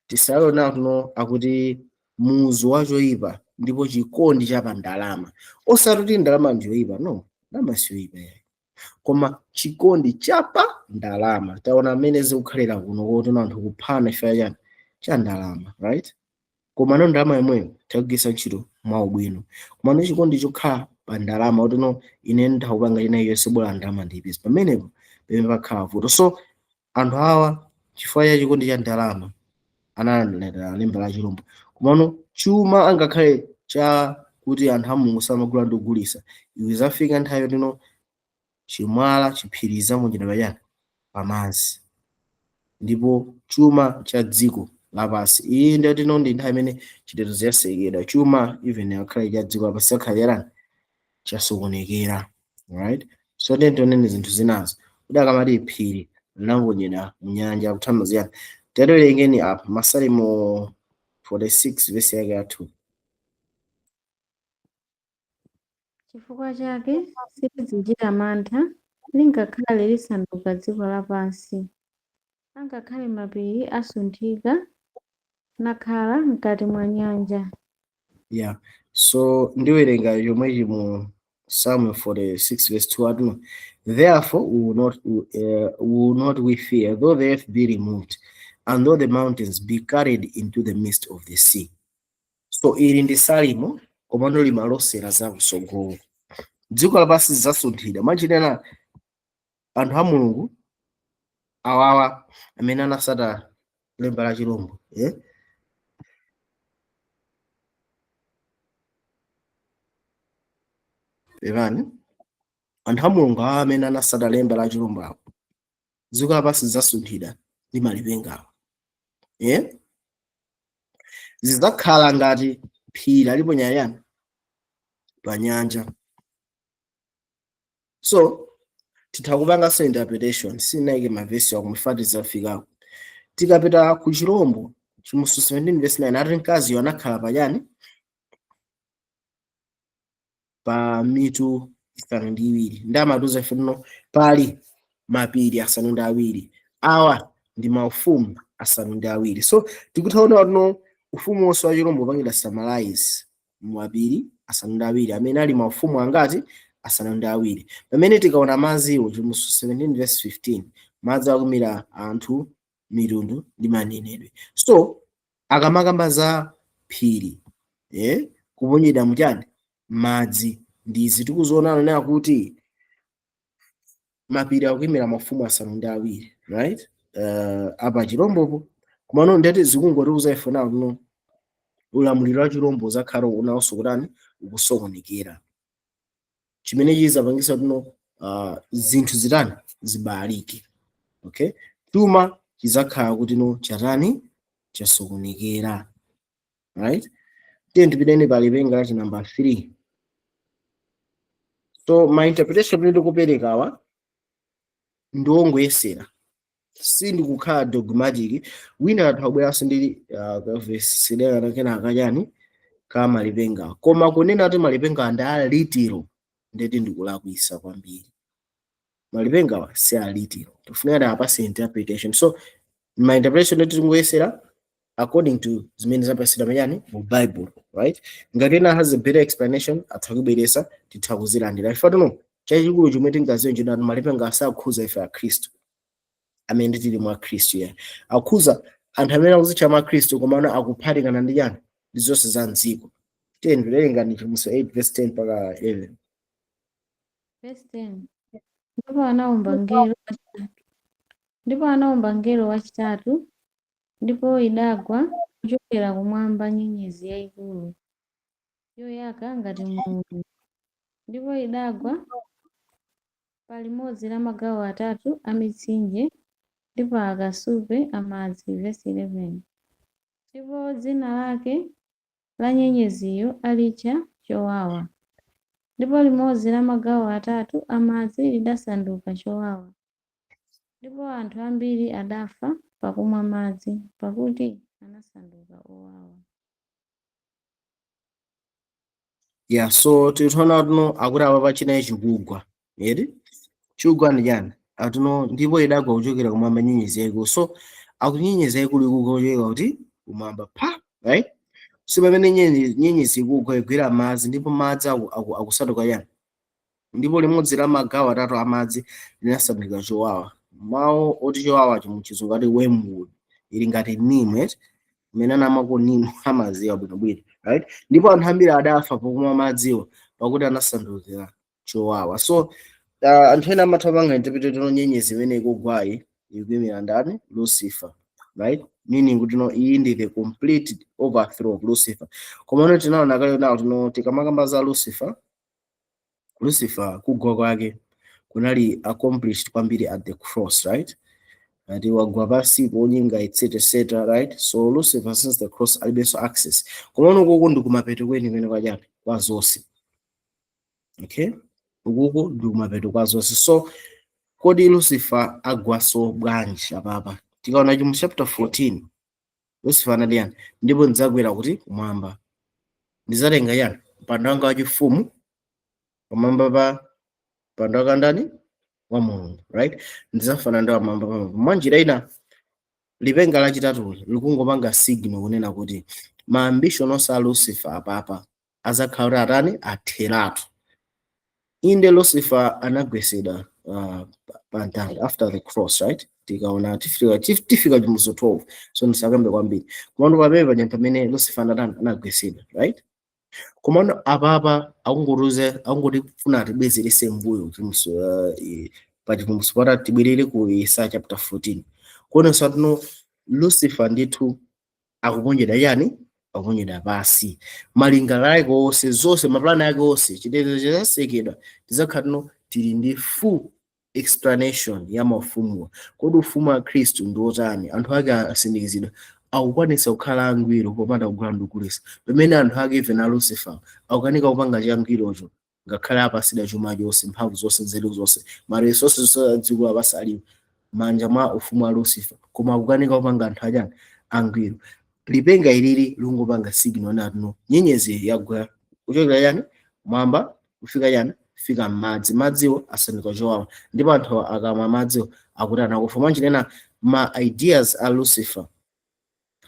Tisalona tuno akuti muzu wachoyipa ndipo chikondi cha pa ndalama. Osati kuti ndalama ndiyoyipa, no, ndalama siyoyipa yayi, koma chikondi chapa ndalama. Taona amene zikukhalira kuno kuti anthu kuphana chifukwa chani? Cha ndalama, right? Koma no ndalama yomweyo takugwiritsa ntchito mwaubwino, koma no chikondi chokhala pa ndalama kuti no ine ndakupanga ina iliyonse bola ndalama ndiyipeze, pamenepo pamene pakhala vuto. So anthu awa chifukwa cha chikondi cha ndalama analandira lemba la chilombo. Komano chuma angakhale cha kuti anthu a Mulungu samagula ndi kugulisa, iwe zafika nthawi yotino chimwala chiphiriza munjira pachani pamadzi, ndipo chuma cha dziko lapansi iyi ndiyo tino ndi nthawi imene chitetezo chasekedwa. Chuma even akhale cha dziko lapansi sakhala charani chasokonekera, right? So then tionene zinthu zinazo kuti akamati phiri linaponyedwa mnyanja kuthamaziyana. Tatiwerengeni apa Masalimo 46 verse yake ya 2. Chifukwa chake sitidzachita mantha, lingakhale lisanduka dziko lapansi, angakhale mapiri asunthika nakhala mkati mwa nyanja. Yeah, so ndiwerenga chomwechi mu Psalm 46 verse 2 atuno: "Therefore will not we fear, though the earth be removed, and though the mountains be carried into the midst of the sea." So ili ndi salimo, komano limalosera za kusogolo. Dziko lapansi lidzasunthidwa. Mwachinena anthu a Mulungu awawa amene anasata lemba la chilombo, eh? Pepani, anthu a Mulungu awa amene anasata lemba la chilombo awo, dziko lapansi lidzasunthidwa ndi malipengawo, eh? Zidzakhala ngati phiri aliponya yani pa nyanja. So titha kupanganso interpretation, sinaike mavesi ako mufati zafikako. Tikapita ku chirombo chimusu 17 verse 9 ati mkaziyo anakhala pachani? Pa mitu 7, ndi amatiuza ife tuno pali mapiri 7, awa ndi maufumu 7. So tikutha kuona tuno ufumu wonse wa chirombo upangidwa summarize mapiri 7 amene ali maufumu angati? 7. Pamene tikaona madziwo chimusu 17 verse 15, madzi akumira anthu, mitundu ndi manenedwe. So akamakamba za phiri, kuponyedwa muchani? Madzi, ndizi tikuziona nena kuti mapiri akuyimira mafumu 7, right? Apa chirombopo komano ndeti zikungotiuza ife nawo kuno ulamuliro wa chirombo uzakhala unawonso kutani? Ukusokonekera, chimene chizapangisa kuno zinthu zitani? Zibalike. Okay, chuma chizakhala kuti no chatani? Chasokonekera, right? Tiye tipiteni pa lipenga lachi number 3. So my interpretation imene ndikuperekawa ndiwongoyesera, sindikukhala dogmatic. Wina athu abweranso ndi verse kena kachani ka malipenga, koma kunena kuti malipenga ndi a literal ndeti ndikulakwisa kwambiri. Malipengawa si a literal, tifunika apase interpretation. So my interpretation ndeti tingoyesera according to zimene zapasidwa manyani mu Bible, right? Ngati ena has a better explanation atha kubweresa, titha kuzilandira. Ife tuno chachikulu chomwe tingaziwe nchoti malipenga asakhuza ife akhristu amene tili mwa Khristu ya akhuza anthu amene akuzitcha mwa Khristu komano akuphatikana ndi chani? Ndi zonse za mdziko. Tiye ndiwerenga ndi Chivumbulutso 8 verse 10 mpaka 11. Verse 10. Ndipo anaomba mngelo wachitatu. Ndipo anawomba mngelo wachitatu, ndipo idagwa kuchokera kumwamba nyenyezi yayikulu, yoyaka ngati muuni, ndipo idagwa pa limodzi la magawo atatu a mitsinje ndi pa akasupe amadzi. Verse 11. Ndipo dzina lake la nyenyeziyo alitcha Chowawa, ndipo limodzi la magawo atatu amadzi lidasanduka chowawa, ndipo anthu ambiri adafa pakumwa madzi, pakuti anasanduka owawa. Yeah, so tikuona tuno akuti apa pachinayi chikugwa, eti chikugwa ndi chani? Atuno ndipo idagwa kuchokera kumwamba nyenyezi yayikulu. So akuti nyenyezi yayikulu ikugwa kuchokera kuti? Kumwamba pa, right? So pamene nyenyezi ikugwa, igwera madzi, ndipo madzi akusanduka chani? Ndipo limodzi la magawo atatu amadzi linasanduka chowawa. Mawu oti chowawa muchizungu ati wormwood, ili ngati neem, eti mmene anamako neem amaziwa bwinobwino, right? Ndipo anthu ambiri adafa pokumwa madziwo, pakuti anasandukira chowawa. So anthu ena amatha kupanga interpret nyenyezi imene ikugwayi ikuyimira ndani? Lucifer, right? Meaning kuti no, iyi ndi the complete overthrow of Lucifer. Komano tinaona kale nawo tino, tikamakamba za Lucifer, Lucifer kugwa kwake kunali accomplished kwambiri at the cross, right? Ati wagwa pasi ponyenga, etc etc, right? So Lucifer since the cross alibenso access. Komano ukuku ndi kumapeto kwenikweni kwachani? Kwa zonse, okay? Ukuku ndi kumapeto kwa zonse. So kodi Lucifer agwaso bwanji apapa? Tikaona chimu chapter 14, Lucifer anati yani? "Ndipo ndidzakwera kuti? Kumwamba. Ndidzatenga yani? Mpando wanga wachifumu pamwamba pa mpando wanga ndani? Wa Mulungu," right? "Ndidzafana ndi wamwamba pamwamba." Mwanjira ina, lipenga lachitatuli likungopanga signal kunena kuti ma ambition onse a Lucifer apapa azakhala kuti atani? Atheratu. Inde, Lucifer anagwesedwa pa mtanda after the cross, right? Tikaona tifika chivumbulutso 12, so ndisakambe kwambiri. Komano pamene paja pamene Lucifer anatani? Anagwesedwa, right? Komano apapa akungotuze, akungoti tibwezerese mbuyo chivumbulutso pa chivumbulutso pata tibwerere ku Yesaya chapter 14, kuonesa tuno Lucifer ndithu akuponyedwa yani? Akuponyedwa pasi. Malingaliro ake onse, zonse, mapulani ake onse, chitetezo chizasekedwa. Tizakhala tuno tili ndi full explanation ya maufumuwa. Kodi ufumu wa Khristu ndi otani? Anthu ake asindikizidwa akukwanitsa kukhala angwiro popanda kugula ndi kugulitsa, pamene anthu ake, even a Lucifer, akukanika kupanga changwirocho, ngakhale apasidwa chuma chonse, mphamvu zonse, nzeru zonse, ma resources zonse a dziko lapansi ali manja mwa ufumu wa Lucifer, koma akukanika kupanga anthu achani? Angwiro. Lipenga ilili lingopanga signal natuno nyenyezi yagwa kuchokera yani? Mwamba, kufika yani? Kufika m'madzi. Madziwo asanduka chowawa, ndipo anthu akamwa madziwo akuti anakufa. Mwanjinena, ma ideas a Lucifer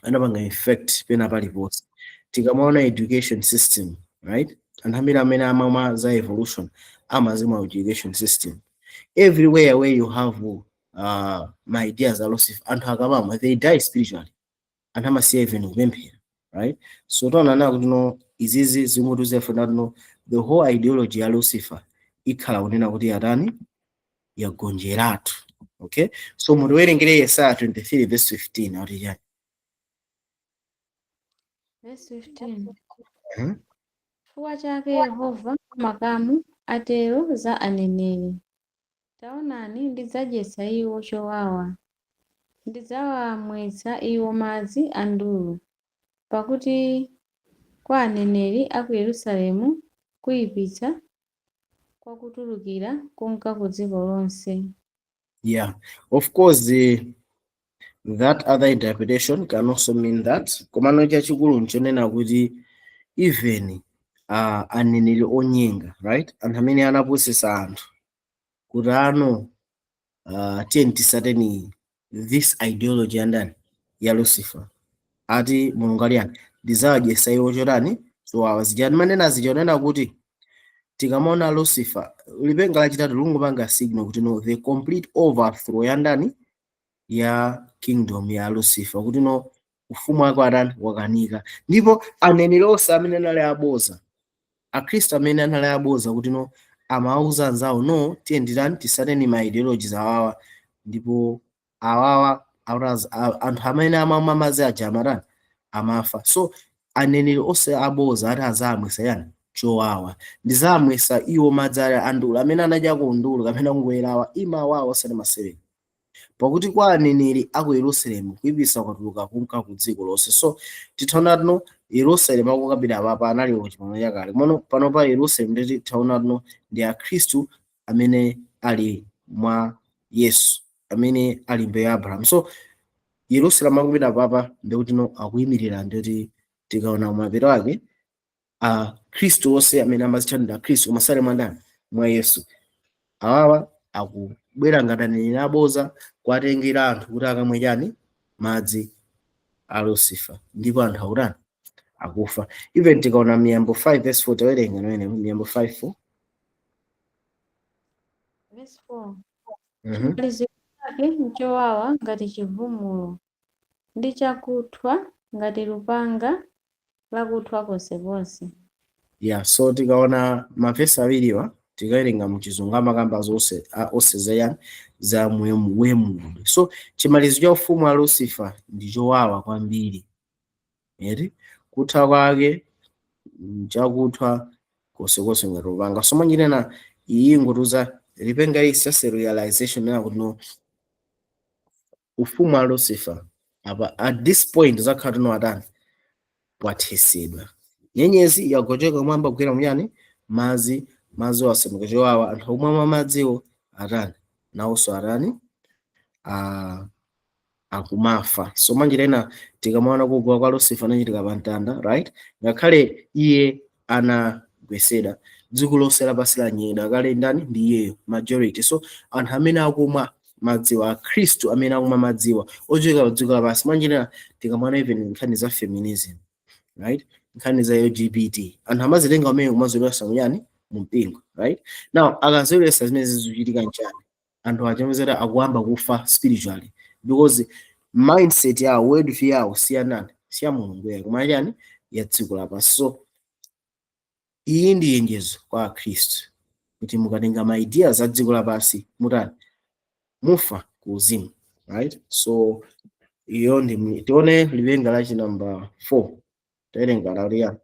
anapanga effect pena paliponse. Tikamaona education system, right, anthu ambiri amene amamwa za evolution amazimwa education system. Everywhere where you have ma ideas a Lucifer, anthu akamamwa, they die spiritually. Anthu amasiya even kupemphera, right? So taona na kuti no, izizi zimutiuza no, the whole ideology ya Lucifer ikhala kunena kuti yatani? Yagonjeratu, okay? So mutiwerengere Yesaya 23 verse 15, akuti chani? Verse 15. Mhm. Chifukwa chake Yehova makamu atero za aneneri: "Taonani, ndidzadyetsa iwo chowawa, ndidzawamwetsa iwo madzi a ndulu, pakuti kwa aneneri a ku Yerusalemu kuyipitsa kwakutulukira kunka ku dziko lonse." Yeah, of course, that other interpretation can also mean that. Komano chachikulu nchonena kuti even aneneri onyenga, right, anthu amene anapusisa anthu kuti ano tiyeni tisateni this ideology yandani? Ya Lucifer. Ati Mulungu ali yani? "Ndidzawadyetsa iwo chotani? Chowawa." Zija manena zija, kuti tikamaona Lucifer, lipenga lachitatu lungopanga signal kuti no, the complete overthrow ya ndani? Ya kingdom ya Lucifer, kuti no, ufumu wake watani? Wakanika. Ndipo aneneri onse amene anali aboza, akhristu amene anali aboza, kuti no, amawuza anzawo, "No, tiye nditani? Tisateni ma ideologies awawa," ndipo Awawa anthu amene amamwa madzi aja amatani? Amafa. So aneneri onse aboza ati azamwisa yani? Chowawa. Ndizamwisa iwo madzi ali andulu, amene anadyako ndulu kapena kungoyerawa imawawa, osati masewera. Pakuti kwa aneneri aku Yerusalemu kuyipisa kwatuluka kunka ku dziko lonse. So tithaona tino Yerusalemu akukambira apapa anali ku Chipangano Chakale. Komano pano pa Yerusalemu nditi tithaona tino ndi Akhristu amene ali mwa Yesu, amene ali mbewu ya Abrahamu. So Yerusalemu akupita apapa ndikuti no akuyimirira, ndikuti tikaona mapeto ake Akhristu onse amene amazitcha ndi Akhristu koma sali mwa ndani? Mwa Yesu. Awawa akubwera ngati aneneri aboza kuwatengera anthu kuti akamwe chani? Madzi a Lucifer, ndipo anthu akutani? Akufa. Even tikaona Miyambo 5 verse 4, tawerenga namene Miyambo 5 4. Verse 4. Mhm. Chimaliziro chake nchowawa ngati chivumulo, ndi chakuthwa ngati lupanga lakuthwa konsekonse. Yeah, so tikaona mavesi awiriwa, tikawerenga muchizungu amakamba zonse onse zayani? Za wormwood. So chimaliziro cha ufumu wa Lucifer ndi chowawa kwambiri eri, kutha kwake chakuthwa konsekonse ngati lupanga. So mwanjinena iyi ngotuza lipenga ili just a realization ya kuti no, ufumu wa Lucifer apa at this point zakhala tino atani? Wathesedwa. Nyenyezi yagocheka mwamba kugwera muyani? Madzi. Madzi asanduka chowawa. Anthu omwe madziwo atani? Nawonso atani? Akumafa. So mwanjira ina tikamaona kugwa kwa Lucifer anachitika pa mtanda, right? Ngakhale iye anagweseda, dziko lonse lapansi lanyedwa kale ndani? Ndi iyeyo, majority. So anthu amene akumwa madziwa, Akhristu amene akumwa madziwa ochokera ku dziko lapansi, mwanjira tikamaona even nkhani za feminism, right, nkhani za LGBT, anthu amazitenga amene kumazolowesa muyani? Mu mpingo, right? Now akazolowesa zimene zikuchitika nchani? Anthu achemezera akuyamba kufa spiritually because mindset yawo, world view yawo siyanani, siya Mulungu yayo, koma chani? Ya dziko lapansi. So iyi ndi yenjezo kwa Akhristu kuti mukatenga ma ideas a dziko lapansi mutani? Mufa ku uzimu, right? So iyo ndi tione lipenga lachi number 4. Tawerenga lauliya.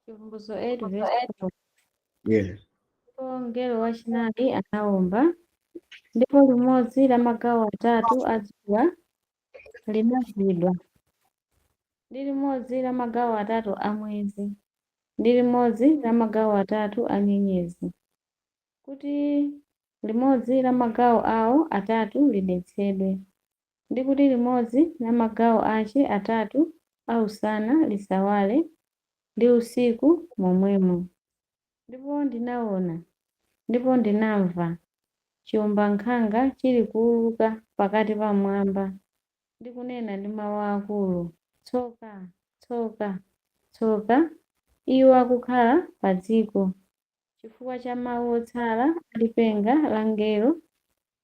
Chivumbulutso 8 verse 4. Yeah. Ndipo mngelo wachinayi anawomba, ndipo limodzi la magawo atatu a dzuwa linagwidwa, ndi limodzi la magawo atatu a mwezi, ndi limodzi la magawo atatu a nyenyezi, kuti limodzi la magawo awo atatu lidetsedwe, ndi kuti limodzi la magawo ache atatu a usana lisawale, ndi usiku momwemo. Ndipo ndinaona, ndipo ndinamva chiwombankhanga chili kuwuluka pakati pa mmwamba, ndi kunena ndi mawu akulu, "Tsoka, tsoka, tsoka iwo akukhala pa dziko, chifukwa cha mawu otsala a lipenga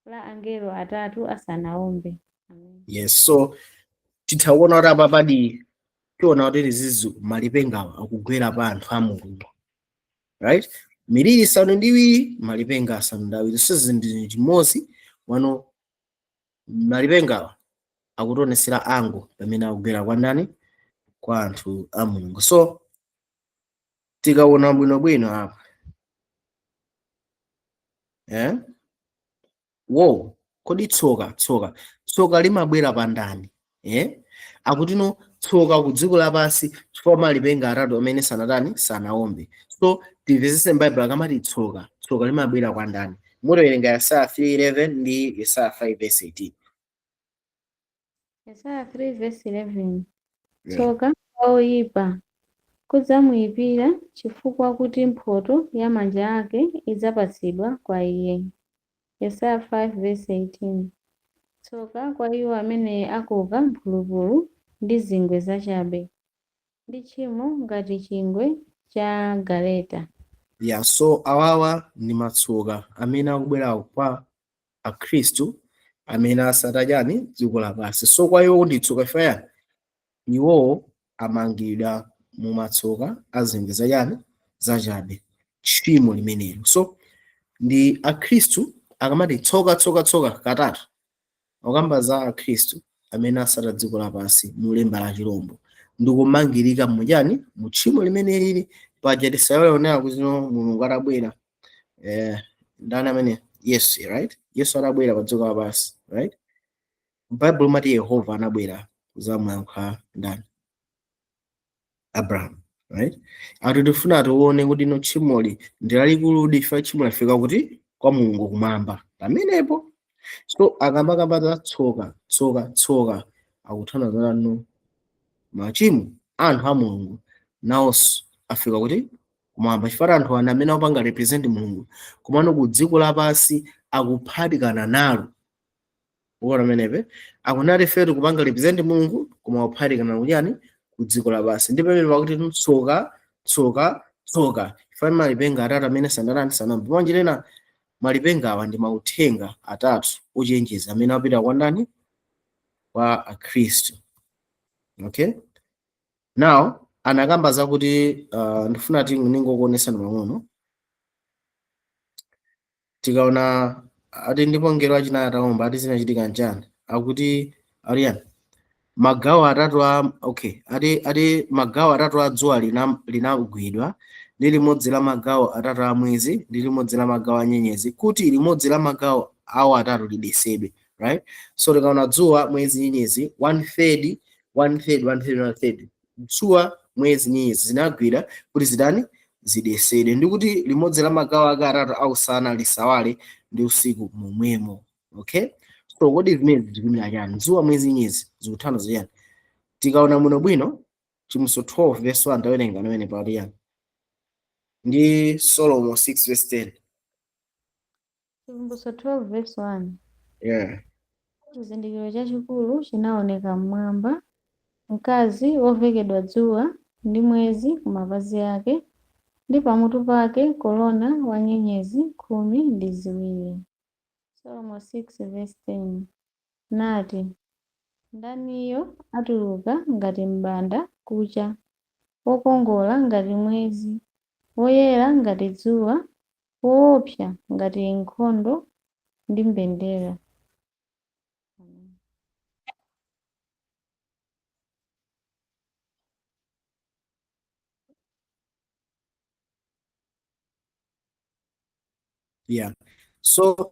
la angelo atatu asanawombe." Amen. Yes, so titha kuona kuti apa padi tiona kuti lizizu malipengawa akugwera pa anthu a Mulungu, right? Miliri 7, malipenga 7, sizi ndi chimodzi. Wano malipengawa akutionesera ango pamene akugwera kwa ndani? Kwa anthu a Mulungu. So tikaona bwinobwino apa, eh? Wo kodi tsoka limabwera pa ndani, eh? Akutino tsoka ku dziko lapansi chifukwa malipenga atatu amene sanatani? Sanawombe. So timvetsetse m'Baibulo akamati tsoka, tsoka limabwera kwa ndani? Mutowerenga Yesaya 3:11 ndi Yesaya 5 verse 18. Yesaya 3 verse 11. Yeah. Tsoka kwa oyipa kudzamuyipira, chifukwa kuti mphotho ya manja ake idzapatsidwa kwa iye. Yesaya 5 verse 18. Tsoka kwa iwo amene akoka mphulupulu ndi zingwe zachabe, ndi tchimo ngati chingwe cha galeta. Yeah, so awawa ndi matsoka amene akubwera kwa Akhristu amene asata chani? Dziko lapansi. So kwa iwo ndi tsoka ifayani? Iwowo amangidwa mu matsoka a zingwe zachani? Zachabe, tchimo limenelo. So ndi Akhristu akamati tsoka, tsoka, tsoka katatu. Akukamba za akhristu amene asata dziko lapansi mu lemba la chirombo ndikumangirika muchani, mu tchimo limene lili paja. Tisayoleonera kuti no Mulungu atabwera, ndani amene Yesu, right? Yesu atabwera pa dziko lapansi, right? Bible imati Yehova anabwera kuzamuyankha ndani? Abraham, right? Ati tifuna tione kuti no tchimoli ndi lalikulu, ife tchimo lafika kuti? Kwa Mulungu kumwamba pamenepo. So akamakamba za tsoka, tsoka, tsoka, akuthana zanu machimo anthu a Mulungu nawonso afika kuti? Kumwamba, chifukwa anthu ana amene akupanga represent Mulungu komano ku dziko lapansi akuphatikana nalo. Kuona pamenepe akunati ife tikupanga represent Mulungu koma kuphatikana kuchani? Ku dziko lapansi. Ndi pamene pakuti tsoka, tsoka, tsoka, chifukwa malipenga atatu amene sanatani, sanamve mwanjirena. Malipenga awa ndi mauthenga atatu ochenjeza amene apita kwa ndani? Kwa akhristu. Okay, now anakamba zakuti ndifuna ti ningokuonesani pang'ono. Tikaona ati ndipo ngelo achinayi atawomba, ati zinachitika nchani? Akuti aliyani magawo atatu a, okay, ati magawo atatu a dzuwa linagwidwa, ndi limodzi la magawo atatu a mwezi, ndi limodzi la magawo a nyenyezi, kuti limodzi la magawo awo atatu lidesedwe, right? So tikaona dzuwa, mwezi, nyenyezi, one third, one third, one third, one third. Dzuwa, mwezi, nyenyezi zinagwira kuti zidani? Zidesedwe, ndi kuti limodzi la magawo ake atatu ausana lisawale, ndi usiku momwemo. Okay, so kodi zimene zikuyimira chani? Dzuwa, mwezi, nyenyezi zikuthana ziyani? Tikaona muno bwino Chivumbulutso 12 verse 1, tawerenga pamene pali yani, ndi Solomo 6 verse 10. Chivumbulutso 12 verse 1. Yeah. Chizindikiro chachikulu chinaoneka mmwamba, mkazi wovekedwa dzuwa ndi mwezi kumapazi ake, ndi pamutu pake korona wa nyenyezi 12. Solomo 6 verse 10. Nati, ndaniyo atuluka ngati mbanda kucha, wokongola ngati mwezi, woyera ngati dzuwa, woopsa ngati nkhondo ndi mbendera. Amen. Yeah, so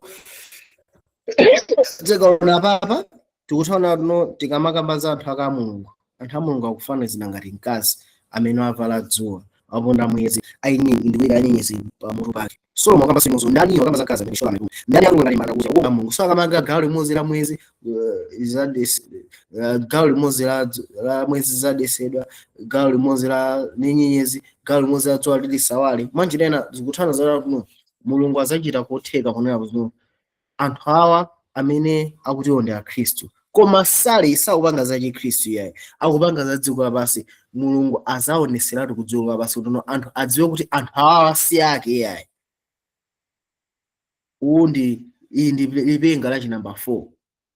tikaona papa tikuthaona tuno, tikamakamba za anthu aka Mulungu, anthu a Mulungu akufanizira ngati mkazi amene avala dzuwa, aponda mwezi, ndiwira nyenyezi pamutu pake. Solomo akamba simozo, ndani akamba za mkazi amene shola amene ndani akulunga ngati mbanda kucha kuona Mulungu. So akamanga gawo limodzi la mwezi gawo limodzi la mwezi zadesedwa, gawo limodzi la nyenyezi, gawo limodzi la dzuwa lilisawale. Mwanjira ina zikuthana za kuno Mulungu azachita kotheka kunena kuti anthu awa amene akutiwo ndi akhristu koma sali sakupanga za chikhristu yayi, akupanga za dziko lapansi, Mulungu azaoneseratu ku dziko lapansi kuti no anthu adziwe kuti anthu awawa si ake yayi. Uwu ndi iyi ndi lipenga la chinamba 4.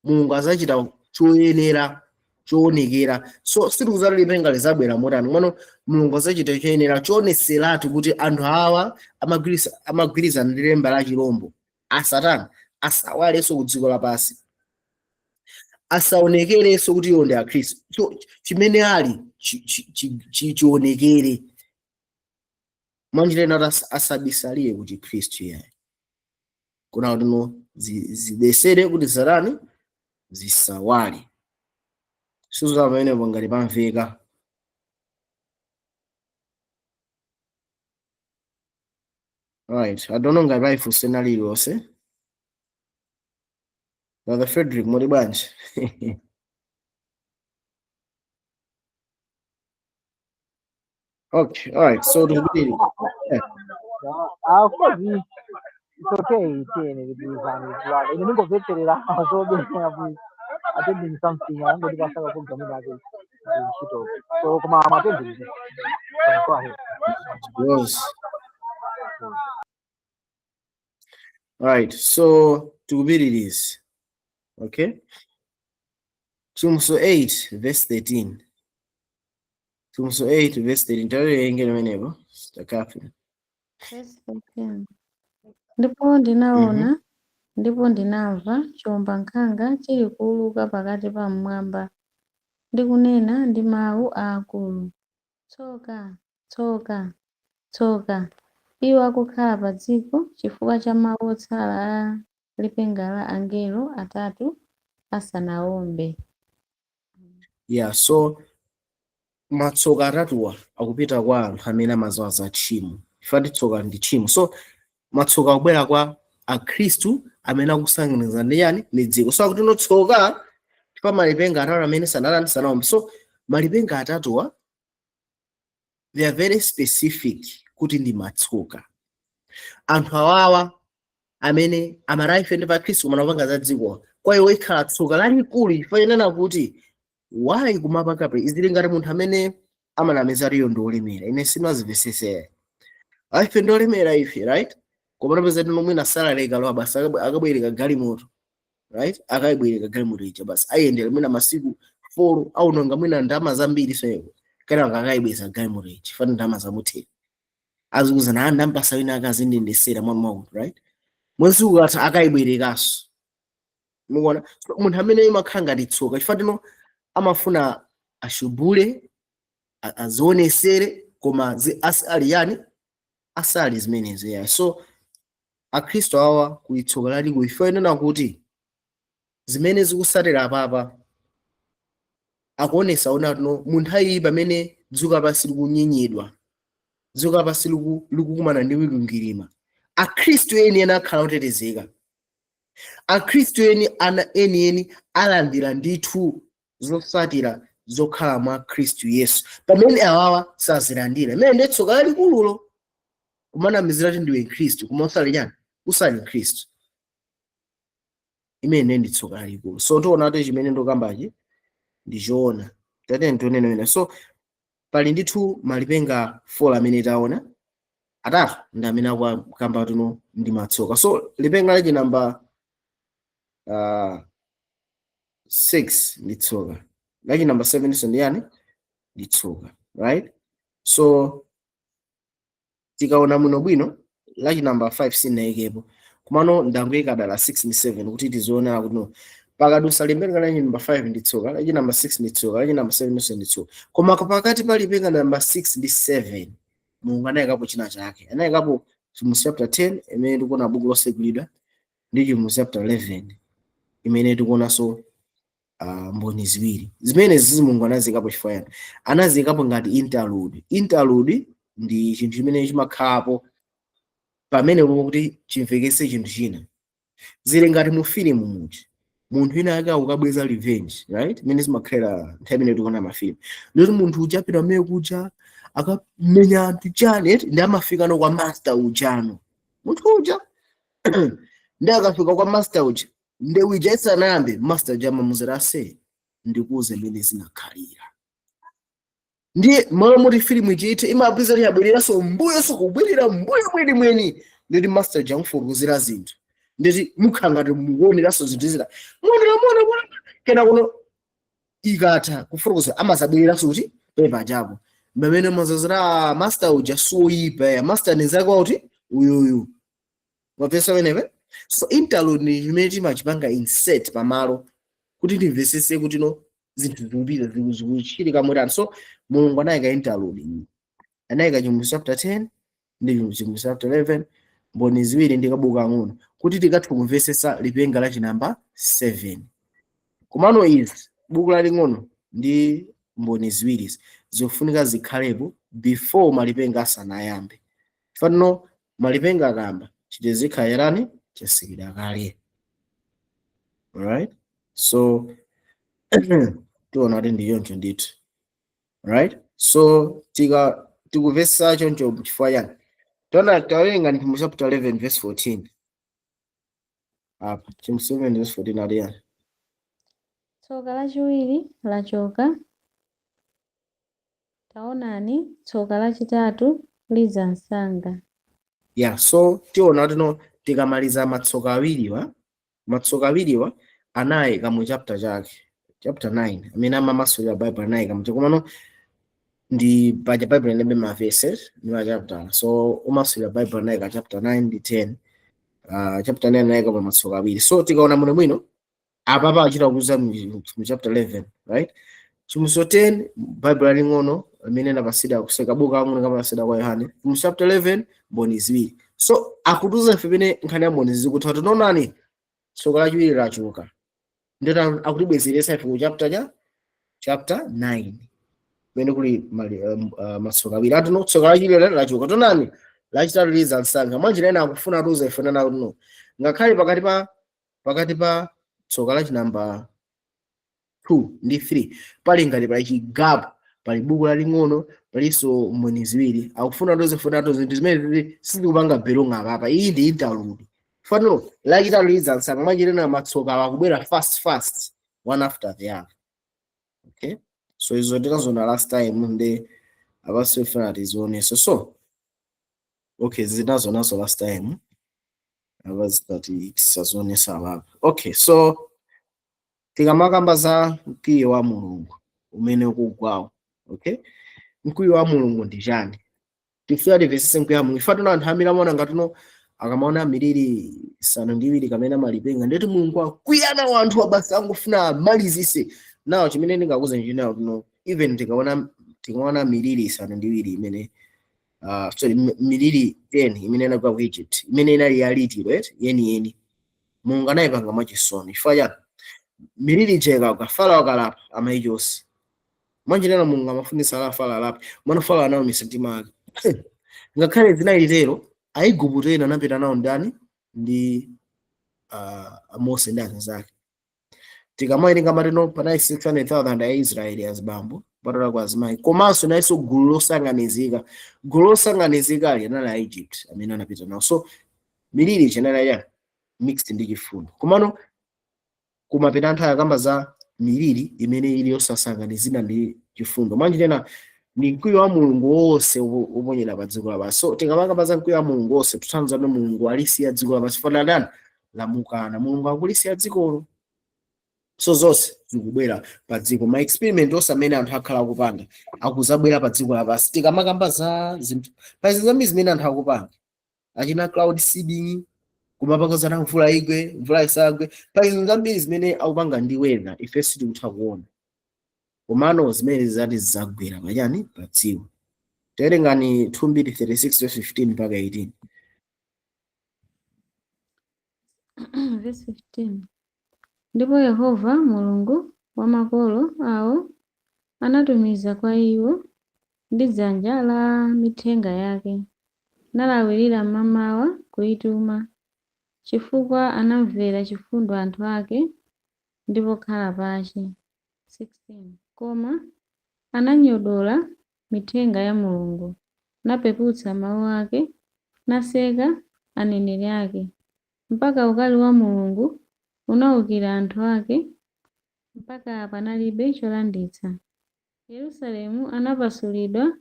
Mulungu azachita choyenera choonekera. So sitikuzati lipenga lizabwera motani mwano. Mulungu azachita choyenera chooneseratu kuti anthu awa amagwirizana ndi lemba la chirombo, asatana, asawalenso ku dziko lapansi, asaonekerenso kuti iwo ndi akhristu. So chimene ali chionekere mwanjira ina kuti asabisalire ku chikhristu yayi, kuna kuti no zidesere kuti zatani, zisawale. Sizo pamenepo ngati pamveka. Right, I don't know ngati paifunse na lililonse. Brother Frederick, muli bwanji? Okay, all right, so tikupitiriza. Yeah. Ah, of course, it's okay, tiyeni kupitizani kulala. Ine ndingomvetserera zobe attending something, angoti pasaka program ina ake ntchito. So koma I'm attending this. So go ahead. Yes. All right, so tikupitiriza. Okay. Chivumbulutso 8 verse 13. Chivumbulutso 8 verse 13. Tawerenge pamenepo. Sister Catherine. Verse 13. Ndipo ndinaona Ndipo ndinamva chiwombankhanga chili kuwuluka pakati pa mmwamba ndi kunena ndi mawu aakulu, "Tsoka, tsoka, tsoka iwo akukhala pa dziko chifukwa cha mawu otsala a lipenga la angelo atatu asanawombe." Yeah, so matsoka atatuwa akupita kwa anthu amene amadziwa za tchimo. Ifati tsoka ndi tchimo, so matsoka akubwera kwa akhristu amene akusanganiza ndi yani? Ndi dziko. So akuti no, tsoka chifukwa malipenga atatu amene sanalani sanawombe. So malipenga atatuwa, they are very specific kuti ndi matsoka. Anthu awawa amene amati ife ndi pa Khristu koma akupanga za dziko, kwa iwo ikhala tsoka lalikulu, chifukwa chenena kuti why kumapanga pe izili ngati munthu amene amanamiza iyo ndi olemera. Ine simazimvesesera, ife ndi olemera ife, right? Koma napeza tino mwina salary ikalowa basi akabwereka galimoto, right? Akayibwereka galimoto ija basi, ayendera mwina masiku 4, aunonga mwina ndalama zambiri, soyeko kenaka akayibweza galimoto ija fana ndalama zamuthera, azikuzana ah, ndampasa wina akazindendesera mwa mwakuti, right? Mwezi ukatha akayibwerekanso. Mukuona? So, munthu amene imakhala ngati tsoka chifukwa tino amafuna ashubule, azionesere, koma asali yani, asali zimenezo ya. So akhristu awa kuli tsoka lalikulu, chifukwa inena kuti zimene zikusatira apapa akuonesa ona tino mu nthawi iyi pamene dziko lapansi likunyenyedwa, dziko lapansi likukumana ndi mikwingwirima, akhristu eni eni akhala otetezeka. Akhristu eni ana enieni alandira ndithu zotsatira zokhala mwa Khristu Yesu, pamene awawa sazilandira. Imene ndi tsoka lalikululo, kumanamizira kuti ndiwe mkhristu koma usali chani? Usali mkhristu. Imene ndi tsoka lalikulu. So tiona kuti chimene ndikukambachi ndichoona. Tate ntionene wena. So pali ndithu malipenga 4 amene taona, atatu ndi amene akukamba tuno ndi matsoka. So lipenga lachi namba 6 ndi tsoka, lachi namba 7 so ndi yani? Ndi tsoka, right? So tikaona bwinobwino, lachi namba 5 sinayikepo, komano ndangoyika dala 6 ndi 7 kuti tizionera kuti no, pakadusa lipenga lachi namba 5 ndi tsoka, lachi namba 6 ndi tsoka, lachi namba 7 nso ndi tsoka. Koma pakati pa lipenga namba 6 ndi 7, Mulungu anayikapo china chake. Anayikapo mu chapter 10 imene tikuona buku losegulidwa, ndi mu chapter 11 imene tikuonanso mboni ziwiri. Zimene zizi Mulungu anazikapo chifukwa yani? Anazikapo ngati interlude. Interlude ndi chinthu chimene chimakhalapo pamene kuti chimvekese chinthu china. Zili ngati mu filimu muja, munthu ina ake akukabweza revenge, right? Imene zimakhalira nthawi imene tikuona mafilimu, ndoti munthu uja apita mmene kuja akamenya anthu chani eti, ndi amafikano kwa master ujano. Munthu uja ndi akafika kwa master uja, ndi uja isanayambe, master uja amamuzera, "Ase, ndikuuze mmene zinakhalira." Ndiye malo moti filimu ichite imapeza kuti yabwereranso mbuyo, so kubwerera mbuyo mwenimweni, nditi master uja amufotokozera zinthu, nditi mukhala ngati mukuoneranso zinthu zina, muonera, muona, muona. Kena kuno ikatha kufotokozera amazabwereranso kuti pepa chapo pamene mazazira master uja soyipa ya master nizake kuti uyuyu mapesa penepe. So interlude ni chimene timachipanga insert pamalo kuti timvesese kuti no, zinthu zikupita zikuchitika motani. So Mulungu anayika interlude iyi, anayika Chivumbulutso chapter 10 ndi Chivumbulutso chapter 11, mboni ziwiri ndi kabuku kang'ono, kuti tikathe kumvesesa lipenga la chinamba 7. Komano izi, buku laling'ono ndi mboni ziwiri, zikufunika zikhalepo before malipenga asanayambe. Fano malipenga akamba chitezikhalirani chasikidwa kale, alright? So tiona kuti ndi choncho ndithu, right? So tika tikuvesa choncho chifukwa chani? Tiona, tawerenga ndi mu chapter 11 verse 14 apa. Chivumbulutso 11 verse 14 ali yani? Tsoka lachiwiri lachoka. Taonani, tsoka lachitatu lidza msanga. Yeah, so tiona tino tikamaliza matsoka awiriwa, matsoka awiriwa anayika mu chapter chake, chapter 9, amene amamasulira Bible anayika mu, komano ndi paja Bible inebe ma verses ndi ma chapter, so umasulira Bible anayika chapter 9 ndi 10. Chapter 9 anayika pa matsoka awiri. So tikaona muno mwino apapa achita kuza mu chapter 11, right? Chivumbulutso 10, Bible laling'ono limene linapatsidwa kuseka buku ang'ono kamapatsidwa kwa Yohane. Mu chapter 11, mboni ziwiri. So akutiuza ife pene nkhani ya mboni zikutha. Tinaonani tsoka lachiwiri lachoka, ndeta akutibwezeresa ife ku chapter cha chapter 9 kumene kuli matsoka awiri. Atuno tsoka lachiwiri lachoka, tonani lachitatu liza msanga. Mwanjira ena akufuna atiuza ife nana kuti no, ngakhale pakati pa tsoka lachi namba 2 ndi 3 pali ngati pali chi gap, pali buku laling'ono, palinso mboni ziwiri. Akufuna atiuza ife nato zinthu zimene sizikupanga belong apapa. Iyi ndi interlude. Faniro lachitatu liza msanga. Mwanjira ena matsoka akubwera fast fast, one after the other. Okay, so izo tinazona last time, ndi apaso ifuna tizionenso. So okay, zinazonaso last time, apazitati tisazionesa apapa. Okay, so tikamakamba za mkwiyo wa Mulungu umene ukugwawo, okay, mkwiyo wa Mulungu ndi chani? Tifuna timvetsetse mkwiyo wa Mulungu. Ifa tuna anthu ambiri amaona ngatuno akamaona miliri isanu ndi iwiri kamene amalipenga, ndeti Mulungu akwiyana wanthu abasi, angofuna amalizise nawo. Chimene ndingakuze nchinawo tuno, even tikaona miliri isanu ndi iwiri imene sorry, miliri 10 imene inagwa ku Egypt, imene inali yaliti, right, yeni yeni, Mulungu anayipanga mwachisoni. Chifukwa chani? Miliri ija ikagwa, Farao akalapa amayichonse. Mwanjinena Mulungu amafunisa ala Farao alape, mwana Farao anawumisa mtima ake. Ngakhale zinali tero, Aigupto ena anapita nawo ndani? Ndi Mose ndi anzake. Tikamawerenga mateno, panali 600,000 a Israeli azibambo kupatula kwa azimayi, komanso nayenso gulu losanganizika. Gulu losanganizika ali anali a Egypt amene anapita nawo. So miliri chinali ya mixed ndi chifundo. Komano kumapita anthu akamba za miliri imene ili yosasanganizika ndi chifundo, mwanjinena ndi mkwiyo wa Mulungu wonse uponyera pa dziko lapansi. So tikamakamba za mkwiyo wa Mulungu wonse, tuthandiza kuti Mulungu alisiya dziko lapansi fanana lamukana. Mulungu akulisiya dzikolo, so zonse zikubwera pa dziko. Ma experiment onse amene anthu akhala akupanga akuzabwera pa dziko lapansi. Tikamakamba za zinthu, pa zinthu zambiri zimene anthu akupanga, achina cloud seeding, kumapanga zana mvula igwe, mvula isagwe, pa zinthu zambiri zimene akupanga ndi weather, ife sitikutha kuona, komano zimene zati zizagwera pachani? Pa dziko. Tawerengani 2 Mbiri 36 verse 15 mpaka 18. Verse 15. Ndipo Yehova Mulungu wa makolo awo anatumiza kwa iwo ndi dzanja la mithenga yake, nalawirira mmamawa kuituma, chifukwa anamvera chifundo anthu ake ndi pokhala pache. 16 koma ananyodola mithenga ya Mulungu, napeputsa mawu ake, naseka aneneri ake, mpaka ukali wa Mulungu unawukira anthu ake, mpaka panalibe cholanditsa. Yerusalemu anapasulidwa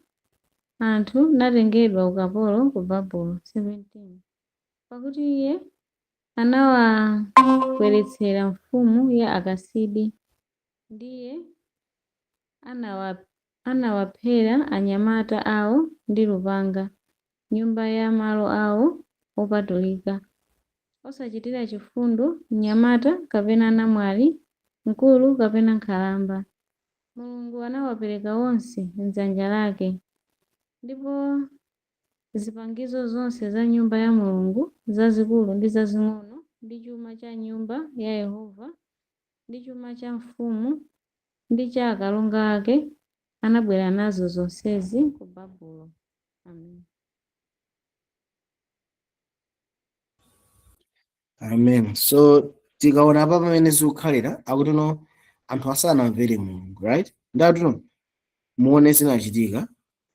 anthu natengedwa ukapolo ku Babulo. 17 pakuti iye anawakweretsera mfumu ya Akasidi, ndiye anawaphera anyamata awo ndi lupanga nyumba ya malo awo opatulika, osachitira chifundo mnyamata kapena namwali, mkulu kapena nkhalamba. Mulungu anawapereka onse m'dzanja lake. Ndipo zipangizo zonse za nyumba ya Mulungu, zazikulu ndi zazing'ono, ndi chuma cha nyumba ya Yehova, ndi chuma cha mfumu ndi cha akalonga ake, anabwera nazo zonsezi ku Babulo. Amen. Amen. So tikaona apa pamene zikukhalira, akuti no, anthu asanamvere Mulungu, right? Ndatuno muone zinachitika.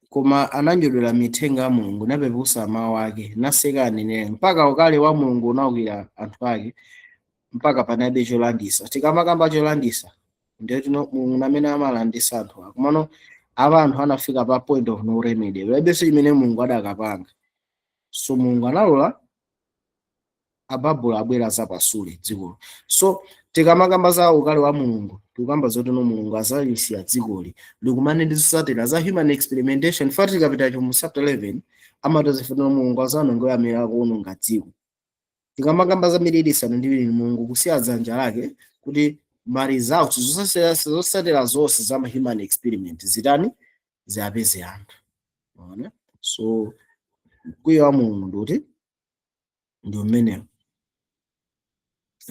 Koma ananyodola mithenga ya Mulungu, napeputsa mawu ake, naseka aneneri, mpaka ukali wa Mulungu unawukira anthu ake, mpaka panalibe cholandisa. Tikamakamba cholandisa, ndiye tino Mulungu amene amalandisa anthu ake. Komano apa anthu anafika pa point of no remedy, palibenso imene Mulungu adakapanga. So Mulungu analola Ababulo abwera zapasule dzikolo. So tikamakamba za ukali wa Mulungu, tikukamba zoti no, Mulungu azalisiya dzikoli likumane ndi zotsatira za human experimentation. Fati tikapita mu chapter 11, amatazifunira Mulungu azanongoyamira kuononga dziko. Tikamakamba za miliri isanu ndi iwiri, Mulungu kusiya dzanja lake kuti ma results, zotsatira zonse za ma human experiment zitani? Ziyapeze anthu. Ona, so mkwiyo wa Mulungu ndikuti ndi umenewo.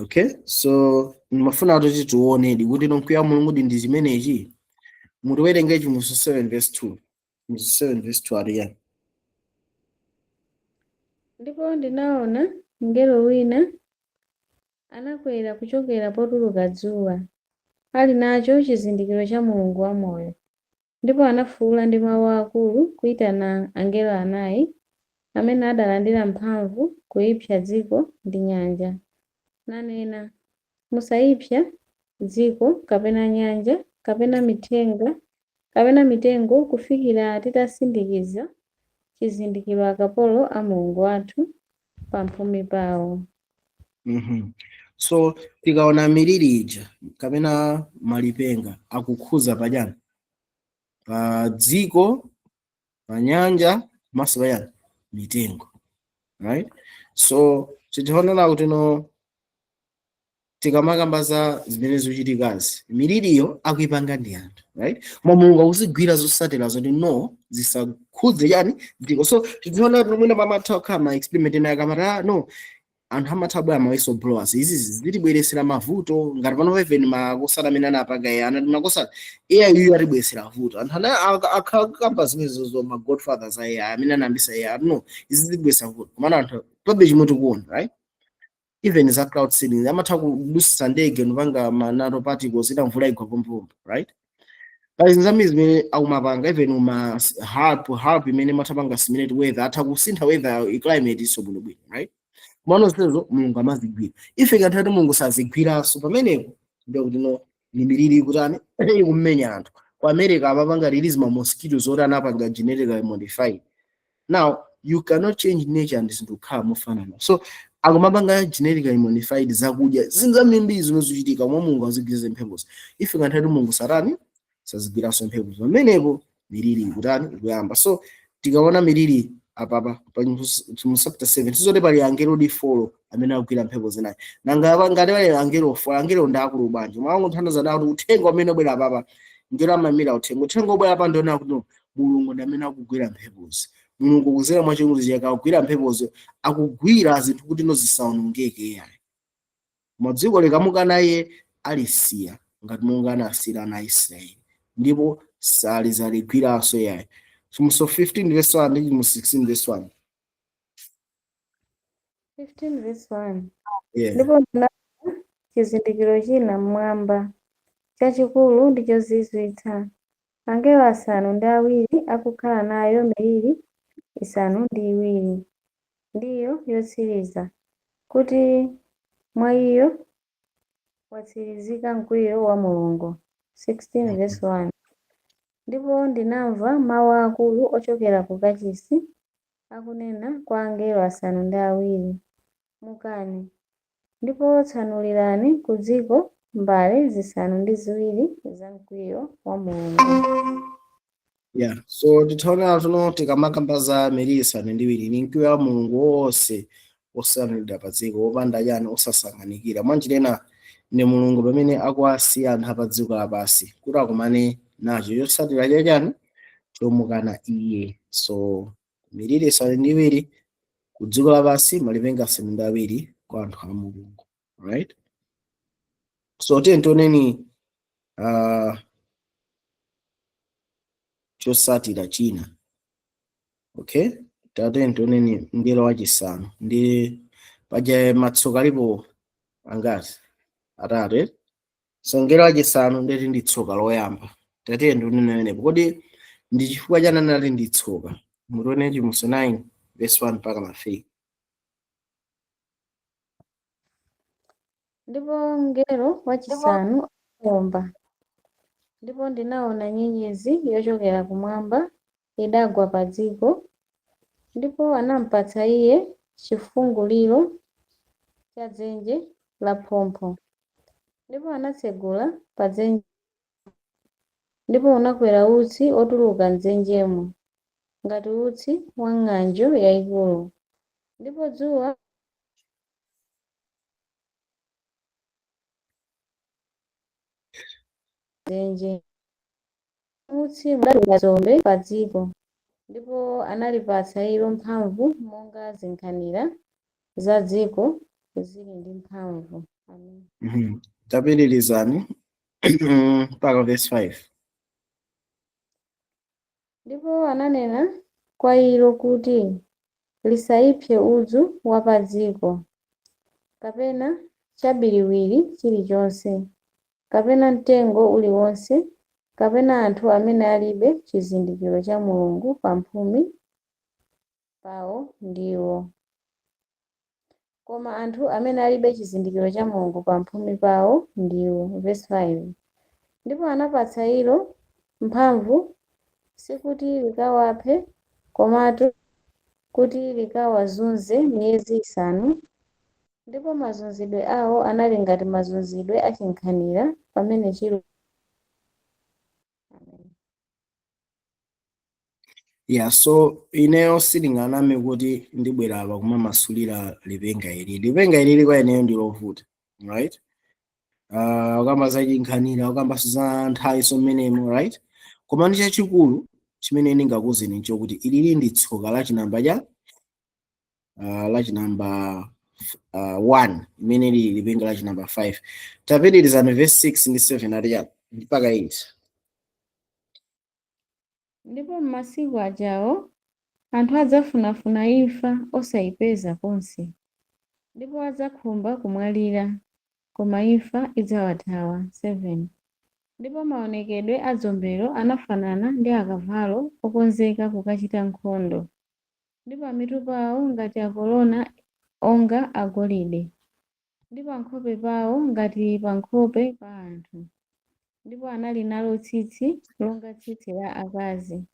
Okay, so ndimafuna kuti tionedi kuti no, mkwiyo wa Mulungu ndi chimenechi. Mutiwerenge Chivumbulutso 7 verse 2. Chivumbulutso 7 verse 2 aliyani? Ndipo ndinaona mngelo wina anakwera kuchokera potuluka dzuwa, ali nacho chizindikiro cha Mulungu wamoyo, ndipo anafuwula ndi mawu akulu kuyitana angelo anayi amene adalandira mphamvu kuyipsa dziko ndi nyanja, nanena, "Musayipsa dziko kapena nyanja kapena mitenga kapena mitengo kufikira titasindikiza chizindikiro akapolo a Mulungu wathu pamphumi pawo." So tikaona miliri ija kapena malipenga akukhuza pachani? Pa dziko, pa nyanja, komanso pachani? Mitengo, right? So titaonana kuti no, tikamakamba za zimene zikuchitikazi, miliriyo akuipanga ndi anthu, right? Koma Mulungu akuzigwira zotsatira zoti no, zisakhudze chani? Dziko. So titaona kuti mwina pamatha kukhala ma experiment ena akamati, "Ah, no, anthu amatha bwera ma whistleblowers, izi zitibweresera mavuto." Ngati pano even makosana amene anapanga iye anati makosana AI iyo atibweresera vuto. Anthu ana akamba zimenezo, ma godfathers a AI amene anayambisa AI, no, izi zitibweresera vuto, komano anthu pabe chimwe tikuona, right? Even za cloud seeding, amatha kudusisa ndege nopanga ma nanoparticles ita mvula igwa pompompo, right? Pali zinthu zambiri zimene akumapanga, even uma HAARP imene imatha simulate weather, atha kusintha weather, climate iso bwinobwino, right? Komano zonsezo Mulungu amazigwira. Ife kanthu ati Mulungu sazigwiranso pamenepo, ndiye kuti no, ni miliri ikutani? Ikumenya anthu. Ku America amapanga release ma mosquitoes oti anapanga genetically modified. Now you cannot change nature and zinthu kukhala mofanana. So akumapanga genetically modified zakudya, zinthu zambiri zimene zikuchitika momwe Mulungu azigwiza mphepozo. Ife kanthu ati Mulungu satani? Sazigwiranso mphepo pamenepo, miliri ikutani? Ikuyamba. So tikaona miliri apapa pa mu chapter 7, sizoti pali angelo di 4 amene akugwira mphepo zinayi. Nanga apa ngati pali angelo 4, angelo ndi akulu bwanji? Mwangu nthandiza nawo kuti uthenga umene ubwera apapa, ngelo amamira uthenga, uthenga ubwera apa, ndiona kuti no, Mulungu ndi amene akugwira mphepozi. Mulungu kuzera mwa chilunguzi chake akugwira mphepozo, akugwira zinthu kuti no, zisawonongeke yayi. Koma dziko likamukana iye, alisiya ngati monga anasiyira ana a Israeli, ndipo salizaligwiranso yayi. Chivumbulutso 15 verse 1 ndi mu 16 verse 1. 15 verse 1. Yeah. Ndipo ndinaona chizindikiro china mmwamba, chachikulu ndi chozizwitsa, angelo asanu ndi awiri akukhala nayo miliri isanu ndi iwiri, ndiyo yotsiriza, kuti mwa iyo watsirizika mkwiyo wa Mulungu. 16 verse 1. Ndipo ndinamva mawu akulu ochokera ku kachisi akunena kwa angelo asanu ndi awiri, "Mukani ndipo tsanulirani ku dziko mbale zisanu ndi ziwiri za mkwiyo wa Mulungu." Yeah, so titaona tuno, tikamakamba za miliri isanu ndi iwiri, ni mkwiyo wa Mulungu wonse osanulidwa pa dziko, wopanda chani? Osasanganikira. Mwanjira ina ndi Mulungu pamene akuwasiya anthu apa dziko lapansi kuti akumane nacho chotsatira chachani? Chomukana iye. So miliri isanu ndi iwiri ku dziko lapansi, malipenga asanu ndi awiri kwa anthu a Mulungu, right? So tiye tioneni chotsatira china. Okay, tate tioneni mngelo wachisanu. Ndi paja matsoka alipo angati? Atatu. So mngelo wachisanu ndeti ndi tsoka loyamba. Tate tioneni amenepo, kodi ndi chifukwa chani anati ndi tsoka? Mutione Chivumbulutso 9 verse 1 mpaka na 3. Ndipo mngelo wachisanu anawomba, ndipo ndinaona nyenyezi yochokera kumwamba idagwa pa dziko, ndipo anampatsa iye chifunguliro cha dzenje la phompho. Ndipo anatsegula pa dzenje, ndipo unakwera utsi otuluka m'dzenjemo, ngati utsi wa ng'anjo yayikulu, ndipo dzuwa Dzenje. Mutsi munatuluka dzombe pa dziko, ndipo analipatsa ilo mphamvu monga zinkhanira za dziko zili ndi mphamvu. Amen. Tapitirizani mpaka verse 5. Ndipo ananena kwa ilo kuti lisayipse udzu wa pa dziko, kapena chabiriwiri chilichonse, kapena mtengo uliwonse, kapena anthu amene alibe chizindikiro cha Mulungu pamphumi pawo ndiwo. Koma anthu amene alibe chizindikiro cha Mulungu pamphumi pawo ndiwo. Verse 5. Ndipo anapatsa ilo mphamvu, sikuti likawaphe, komatu kuti likawazunze miyezi 5. Ndipo mazunzidwe awo anali ngati mazunzidwe a chinkhanira pamene chilo. Amen. Yeah, so ineyo sindinganame kuti ndibwera apa kumamasulira lipenga ili. Lipenga ilili kwa ineyo ndi lovuta, right? Ukamba za chinkhanira, ukamba za nthawi mmenemo, right? Koma ndi chachikulu chimene ndingakuwuzeni nchokuti ilili ndi tsoka lachinamba cha lachinamba 1, imene lili lipenga lachinamba 5. Tapitirizani verse 6 ndi 7, ati chani, mpaka 8. Ndipo m'masiku ajawo anthu adzafunafuna imfa osayipeza konse, ndipo adzakhumba kumwalira, koma imfa idzawathawa. 7. Ndipo maonekedwe a dzombelo anafanana ndi akavalo okonzeka kukachita nkhondo, ndi pamitu pawo ngati akolona onga agolide, ndi pa nkhope pawo ngati pa nkhope pa anthu. Ndipo anali nalo tsitsi longa tsitsi la akazi,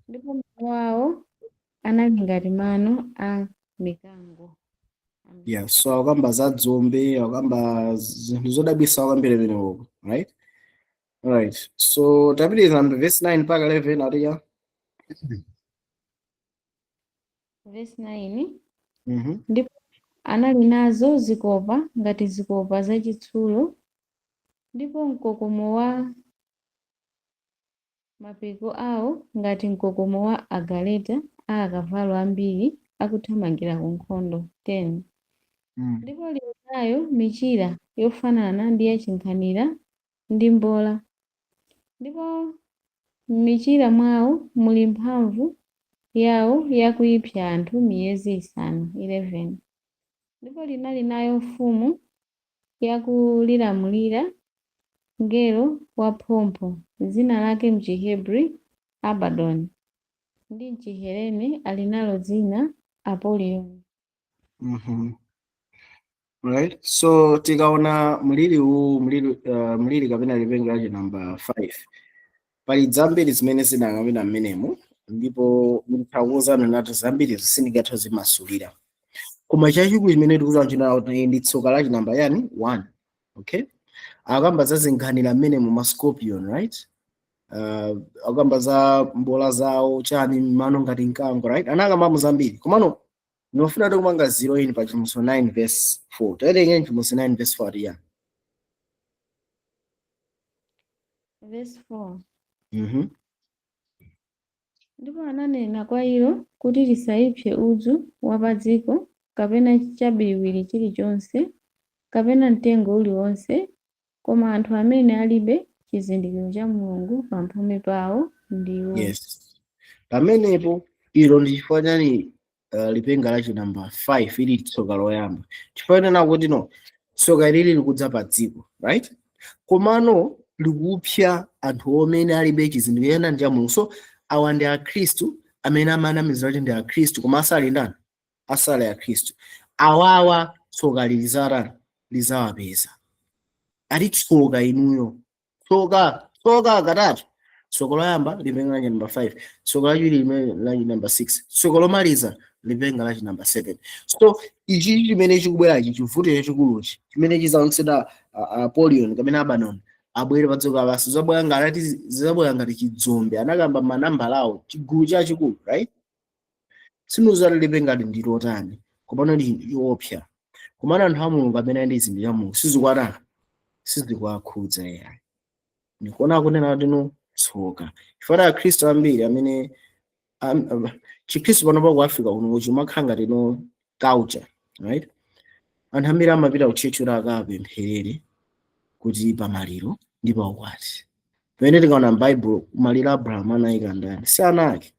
ndipo mawu awo anali ngati mano a mikango. Amen. Yeah, so akukamba za dzombe, akukamba zinthu zodabwitsa kwambiri pamenepo, right? Alright, so tapitiriza verse 9 mpaka 11, atiya. Verse 9. Mhm. Ndipo anali nazo zikopa ngati zikopa zachitsulo, ndipo mkokomo wa mapiko awo ngati mkokomo wa agaleta a akavalo ambiri akuthamangira ku nkhondo. 10. Ndipo lili nayo michira yofanana ndi yachinkhanira ndi mbola, ndipo m'michira mwawo muli mphamvu yawo yakuyipsa anthu miyezi 5. 11. Ndipo linali nayo mfumu yakulilamulira, mngelo wamphompho, dzina lake mchihebri Abaddon, ndi mchihelene ali nalo dzina Apolion. Right, so tikaona mliri uwu, mliri kapena lipenga lachi namba 5, pali zambiri zimene zinakambidwa mmenemo, ndipo ndithakuwuzana nati zambiri sindingathe zimasulira, koma chachikulu chimene tikuziwa chinawo ndi tsoka lachi namba yani 1, okay? Akamba za zinkhanira mmenemo, ma scorpion, right? Akamba za mbola zawo, chani, mano ngati mkango, right? Anakambamo zambiri, komano ndinofuna tikumanga zero in pa Chivumbulutso 9 verse 4. Tawerenge Chivumbulutso 9 verse 4 ya. Verse 4. Ndipo ananena kwa ilo kuti lisayipse udzu wa pa dziko, kapena chabiriwiri chilichonse, kapena mtengo uliwonse, koma anthu amene alibe chizindikiro cha Mulungu pamphumi pawo ndiwo. Yes, pamenepo ilo ndi chifukwa chani lipenga lachi namba 5 ili tsoka loyamba, chifukwa chonena kuti no, tsoka ilili likudza pa dziko, right? Komano likupsa anthu omene alibe chizindikiro ena ndi cha Mulungu. So awa ndi Akhristu amene amanamizira kuti ndi Akhristu koma asali ndani, asali Akhristu. Awawa tsoka lilizatani? Lizawapeza. Ati tsoka inuyo, tsoka, tsoka katatu. Tsoka loyamba lipenga lachi namba 5, tsoka lachiwiri lipenga lachi namba 6, tsoka lomaliza lipenga lachi namba 7. So ichi chimene chikubwerachi, chivuto chachikuluchi chimene chizaonetsera Apollyon kapena Abaddon abwere pa dziko lapansi, zabwera ngati, zizabwera ngati chidzombe. Anakamba manambala awo, chigulu chachikulu, right? Sinuzati lipenga ndi lotani, komano ndi chinthu choopsa. Komano anthu a Mulungu amene ali ndi zinthu cha Mulungu sizikuatana, sizikuwakhudza yayi. Ndikuona kunena kuti no, tsoka chifukwa akhristu ambiri amene chikhristu pano pa ku Africa kuno chimakhala ngati no culture, right? Anthu ambiri amapita ku church kuti akapempherere kuti pamaliro ndi paukwati, pamene tikaona m'Bible, maliro a Abraham anayika ndani? Si ana ake?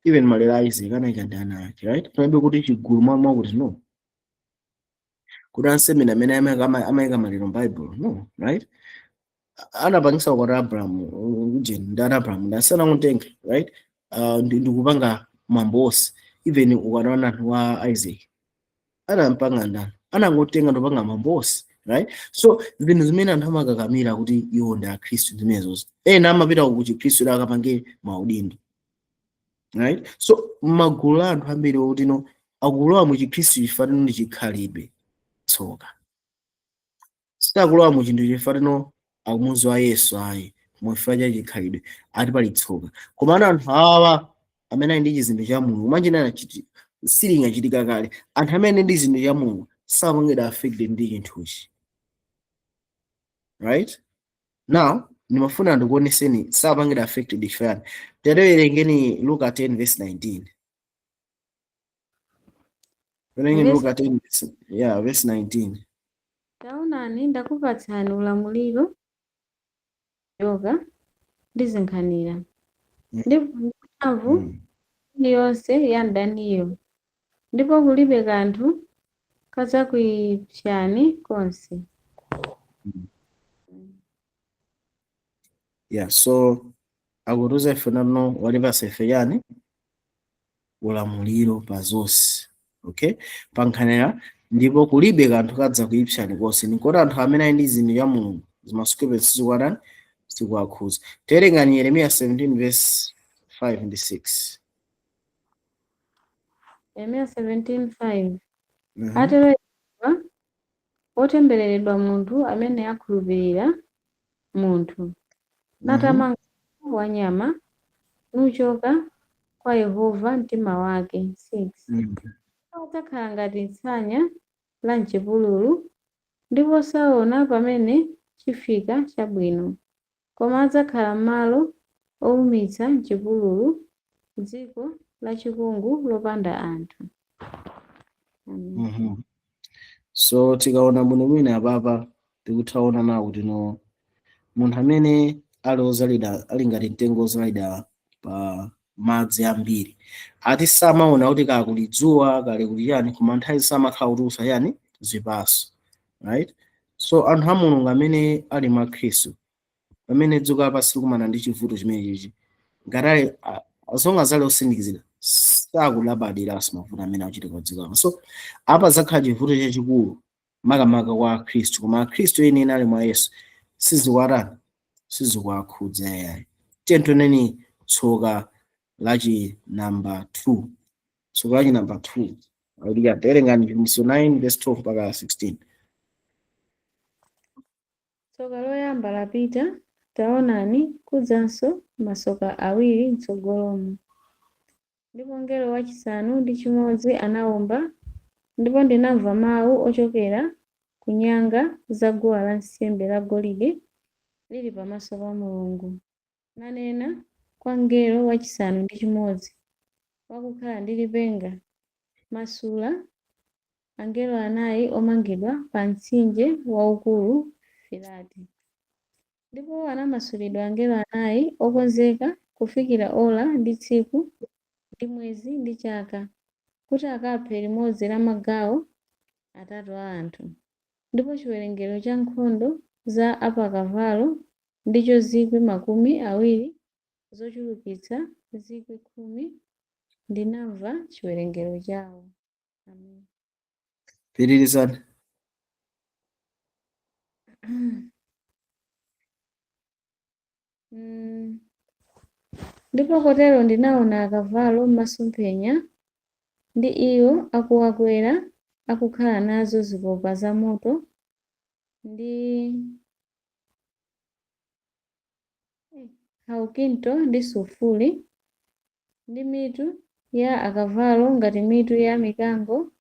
Even maliro a Isaac anayika ndi ana ake, right? Pamene kuti chigulu mwakuti no, kuti ansembe amene amayika maliro m'Bible, no, right? Anapangisa ukwati Abraham ujeni ndi ana Abraham ndi asanamutenga, right? Ndikupanga mwambo wonse. Even ukwati wa Isaac anampanga ndani? Anangotenga ndopanga mwambo wonse, right? So zinthu zimene anthu amakakamira kuti iwo ndi akhristu, zimenezozo. Ena amapita ku chikhristu kuti akapange maudindo, right? So magulu a anthu ambiri okuti no, akulowa mu chikhristu chifatino ndi chikhalidwe, tsoka. Sakulowa mu chinthu chifatino akumudziwa Yesu, ayi, muchifukwa cha chikhalidwe, ati pali tsoka. Koma ana anthu awa amene ali ndi chizindikiro cha Mulungu manjinana silingachitika kale. Anthu amene ndi chizindikiro cha Mulungu samangedwa affected ndi chinthuchi, right? Now ndimafuna ndikuoneseni sapangidwa affected chifukwa tawerengeni Luka 10 verse 19. Werengeni. Luka 10 verse, yeah, verse 19. Taonani, ndakupatsani ulamuliro njoka ndi zinkhanira ndi mphamvu iliyonse ya mdaniyo, ndipo kulibe kanthu kadzakuipsani konse. Yeah, so akutiuza ife nano walipasa ife yani ulamuliro pa zonse, okay, pa nkhanira, ndipo kulibe kanthu kadzakuipsani konse. Nikoti anthu amene ali ndi zinthu ya Mulungu, zima scorpion sizikuatani, sizikuwakhuza. Tawerengani Yeremiya 17 verse 5 ndi 6. Yeremiya 17:5. Atero Yehova, wotembereredwa munthu amene akhulupirira munthu, natamanga wanyama, nuchoka kwa Yehova mtima wake. 6 Adzakhala ngati tsanya la m'chipululu, ndipo saona pamene chifika chabwino, koma adzakhala m'malo owumitsa m'chipululu, dziko lachikungu lopanda anthu. Amen. So tikaona bwinobwino apapa, tikuthaona nawo kuti no, munthu amene ali ozalidwa ali ngati mtengo ozalidwa pa madzi ambiri, ati samaona kuti kaya kuli dzuwa kale kuli chani, koma nthawi samakhala kutulutsa yani zipatso, right? So anthu a Mulungu amene ali mwa Khristu, pamene dziko lapansi likumana ndi chivuto chimene chichi, ngati ali as long as ali osindikizidwa, sakulabadiranso mavuto amene akuchitika pa dziko lapansi. So apa zakhala chivuto chachikulu makamaka kwa akhristu, koma akhristu eni ali mwa Yesu sizikuatani, sizikuwakhudza yayi. Tiye tioneni tsoka lachi number 2. Tsoka lachi number 2 akuti, tawerengani Chivumbulutso 9 verse 12 mpaka 16. Tsoka loyamba lapita, taonani, kudzanso masoka awiri m'tsogolomo. Ndipo mngelo wachisanu ndi chimodzi anawomba, ndipo ndinamva mawu ochokera ku nyanga za guwa lansembe lagolide lili pamaso pa Mulungu, nanena kwa mngelo wachisanu ndi chimodzi wakukhala ndi lipenga, "Masula angelo anayi omangidwa pa mtsinje waukulu Firate." Ndipo anamasulidwa angelo anayi okonzeka kufikira ora ndi tsiku ndi mwezi ndi chaka, kuti akaphe limodzi la magawo atatu a anthu. Ndipo chiwerengero cha nkhondo za apakavalo ndicho 20,000 zochulukitsa 10,000. Ndinamva chiwerengero chawo. Amen. Pitirizani. Ndipo kotero ndinaona akavalo m'masomphenya, ndi iwo akuwakwera akukhala nazo zikopa zamoto ndi haukinto ndi sulfuri, ndi mitu ya akavalo ngati mitu ya mikango,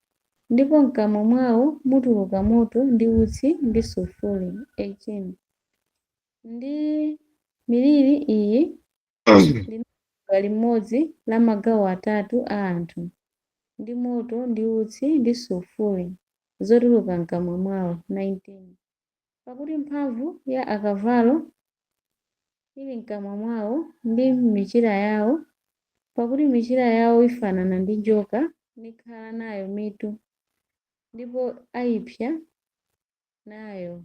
ndipo mkamwa mwawo mutuluka moto ndi utsi ndi sulfuri. 18. Ndi miliri iyi linagwa limodzi la magawo atatu a anthu, ndi moto ndi utsi ndi sulufule zotuluka mkamwa mwawo. 19 Pakuti mphamvu ya akavalo ili mkamwa mwawo ndi m'michira yawo, pakuti michira yawo ifanana ndi njoka, nikhala nayo mitu, ndipo ayipsa nayo.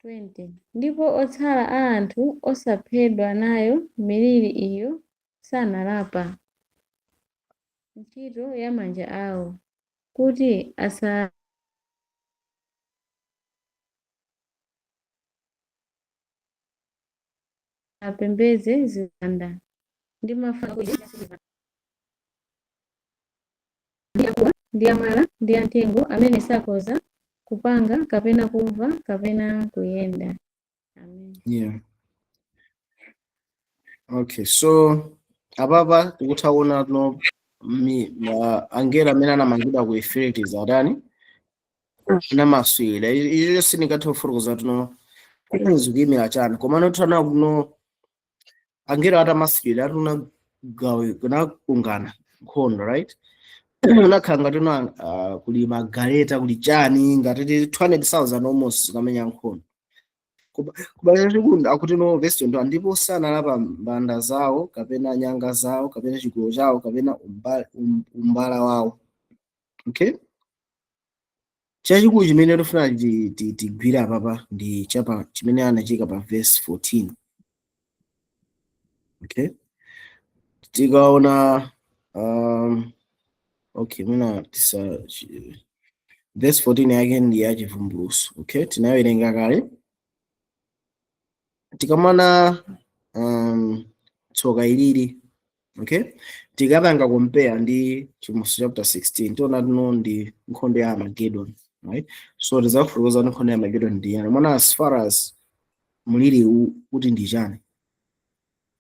20 Ndipo otsala a anthu osaphedwa nayo miliri iyo sanalapa ntchito ya manja awo, kuti asapembedze ziwanda ndi mafano ndi amwala ndi amtengo, amene sakhoza kupanga kapena kumva kapena kuyenda. Amen. Yeah, okay, so apapa tikutha kuona no angelo amene anamangidwa ku Euphrates atani? Anamaswira. Icho sindingathe kufotokoza tuno zikuyimira chani, komano tana kuno angelo atamaswira atuna gawe kunakungana nkhondo, right? Unakhala ngati una kuli magaleta, kuli chani, ngati 200,000 almost zikamenya nkhondo. Kubala chikunda akuti no verse 21, ndipo sanalapa mbanda zawo kapena nyanga zawo kapena chigolo chawo kapena umbala wawo. Okay, chachikulu chimene tifuna tigwire apapa ndi chapa chimene anachika pa verse 14. Okay, tikaona okay, mwina tisa verse 14 yake ndi ya Chivumbulutso. Okay, tinawerenga kale. Tikamana tsoka ilili, okay, tikapanga compare ndi Chivumbulutso chapter 16, tiona tino ndi nkhondo ya Armageddon, right? So tizafotokoza kuti nkhondo ya Armageddon ndi yani. Mona as far as muliri kuti ndi chani,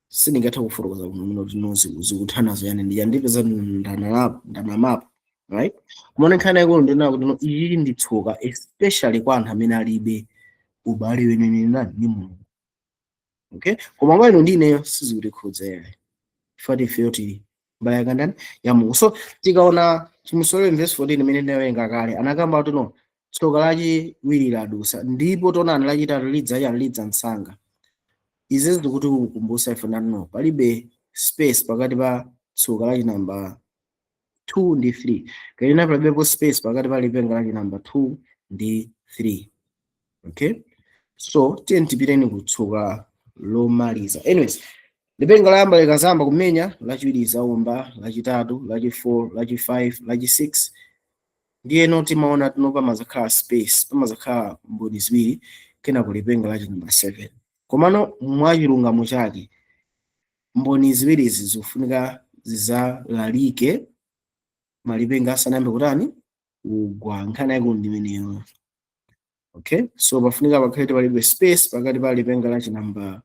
sindingathe kufotokoza kuno muno kuti no zikuthana yani ndi ndipeza ndanamapo, right? Kumene nkhani yaikulu ndina kuti no ili ndi tsoka, especially kwa anthu amene alibe ubale wenene nani ndi Mulungu. Okay, koma kwa ino ndi ineyo sizikutikhudza yayi, chifukwa ifeyo tili mbali yake ndani? Ya Mulungu. So tikaona Chivumbulutso verse 14 imene ndinawerenga kale, anakamba kuti no tsoka lachiwiri ladusa, ndipo tonani lachitatu lidza yani? Lidza msanga. Izi zikuti kukumbutsa ife nano palibe space pakati pa tsoka lachi namba 2 ndi 3, kapena palibepo space pakati pa lipenga lachi namba 2 ndi 3. Okay, so tiye tipiteni kutsoka lomaliza. Anyways, lipenga layamba likazamba kumenya, lachiwiri zaumba, lachitatu, lachi4, lachi5, lachi6, ndiyeno timaona tino pamazakhala space, pamazakhala mboni ziwiri, kenako lipenga lachi namba 7. Komano mwachilungamo chake mboni ziwirizi zikufunika zizalalike malipenga asanayambe kutani? Kugwa. Nkhani yake ndi imeneyo. Okay, so pafunika pakhale palibe space pakati pa lipenga lachi namba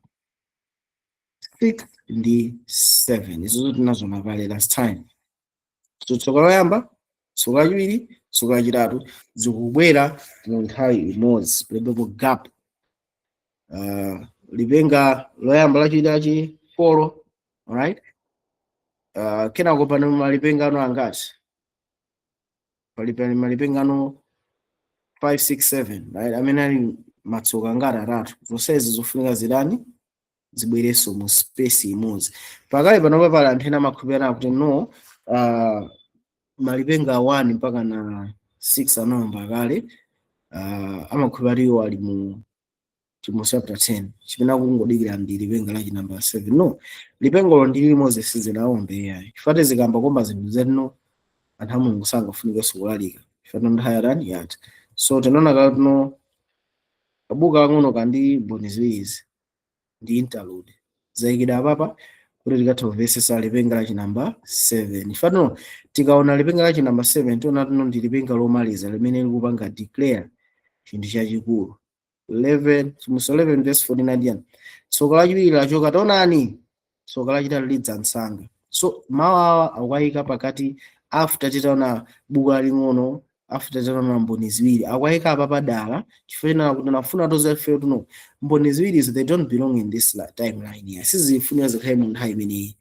6 ndi 7. Izo tinazona kale last time. So tsoka loyamba, tsoka lachiwiri, tsoka lachitatu zikubwera mu nthawi imodzi, palibepo gap. Lipenga loyamba, lachiwiri, lachi 4, alright, kenako pano malipengano angati? Pali malipengano 5, 6, 7, right? Amene ali matsoka ngati atatu. Zonsezi zofunika zidani? Zibwerenso mu space imodzi. Pakale panopa pali anthu ena amakhulupirira kuti no malipenga 1 mpaka na 6 anaomba kale. Amakhulupirira iwo ali mu Chivumbulutso chapter 10, chimene akungodikira ndi lipenga lachi number 7. No, lipengolo ndi limodzi, sizinaombe yayi, chifukwa zikamba komba zinthu zetino anthu a Mulungu sangafunikenso kulalika, chifukwa nthawi yatani? Yatha. So tinaona kale tino kabuku kang'ono kandi mboni ziwirizi ndi interlude zayikidwa apapa kuti tikathe kumvetsetsa lipenga lachi namba 7. Chifukwa tikaona lipenga lachi namba 7, tiona tino ndi lipenga lomaliza limene likupanga declare chinthu chachikulu. 11, Chivumbulutso 11 verse 49 yani? Tsoka lachiwiri lachoka, taonani tsoka lachitatu lidza msanga. So mawu awa akukayika pakati after titaona buku laling'ono. After tataona mboni ziwiri akwayika apa padala chifukwa china kuti nafuna toza ife tuno mboni ziwirizo, they don't belong in this timeline here, sizifunika zikhale mu nthawi imeneyi,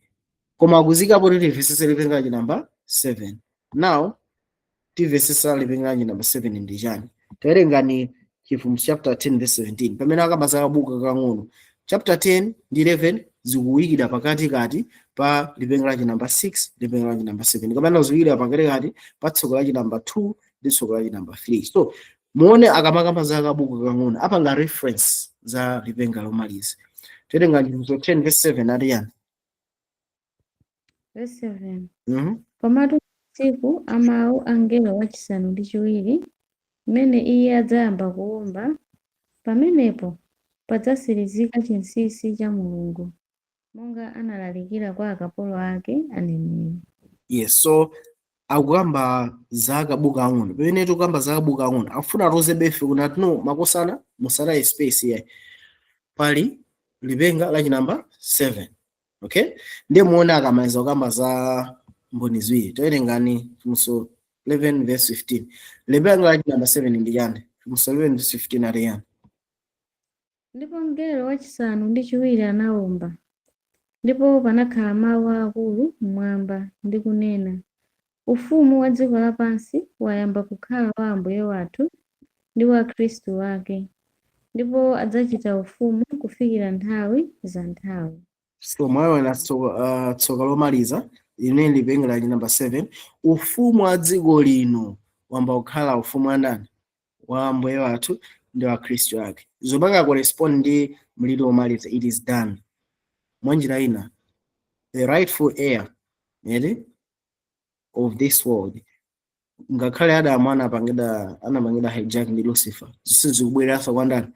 koma akuzikapo kuti timvesese lipenga lachi namba 7. Now timvesesa lipenga lachi namba 7 ndi chani? Tawerengani Chivumbulutso chapter 10 verse 17, pamene akamba za kabuku kakang'ono. Chapter 10 ndi 11 zikuyikidwa pakatikati pa lipenga lachi namba 6, lipenga lachi namba 7, kapena zikuyikidwa pakatikati pa tsoka lachi namba 2 ndi tsoka lachi namba 3. So muone akamakamba za kabuku kakang'ono apanga reference za lipenga lomaliza. Tawerenga Chivumbulutso 10 verse 7, ati yani? Verse 7. Mhm. Komatu tsiku a mawu a mngelo wachisanu ndi chiwiri, mmene iye adzayamba kuwomba, pamenepo padzasirizika chinsinsi cha Mulungu, monga analalikira kwa akapolo ake aneneri. Yes, so akukamba za kabuku kang'ono. Pamene tikukamba za kabuku kang'ono, akufuna atiuze befe kuti no, makosana, musataye space here, pali lipenga lachi namba 7. Okay, ndiye muone akamaliza kukamba za mboni ziwiri. Tawerengani Chivumbulutso 11 verse 15. Lipenga lachi namba 7 ndi chani? Chivumbulutso 11 verse 15 ati yani? Ndipo mngelo wachisanu ndi chiwiri anawomba, ndipo panakhala mawu aakulu mmwamba ndi kunena, "Ufumu wa dziko lapansi wayamba kukhala wa Ambuye wathu ndi wa Khristu wake, ndipo adzachita ufumu kufikira nthawi za nthawi." So mwaona tsoka lomaliza limene lipenga lachi namba 7, ufumu wa dziko lino wamba kukhala ufumu wa ndani? Wa Ambuye wathu ndi wa Khristu ake. Zopanga correspond ndi mliri womaliza, "It is done." Mwanjira ina, the rightful heir ere of this world, ngakhale Adamu anapangidwa hijack ndi Lucifer, zonse zikubwereranso kwa ndani?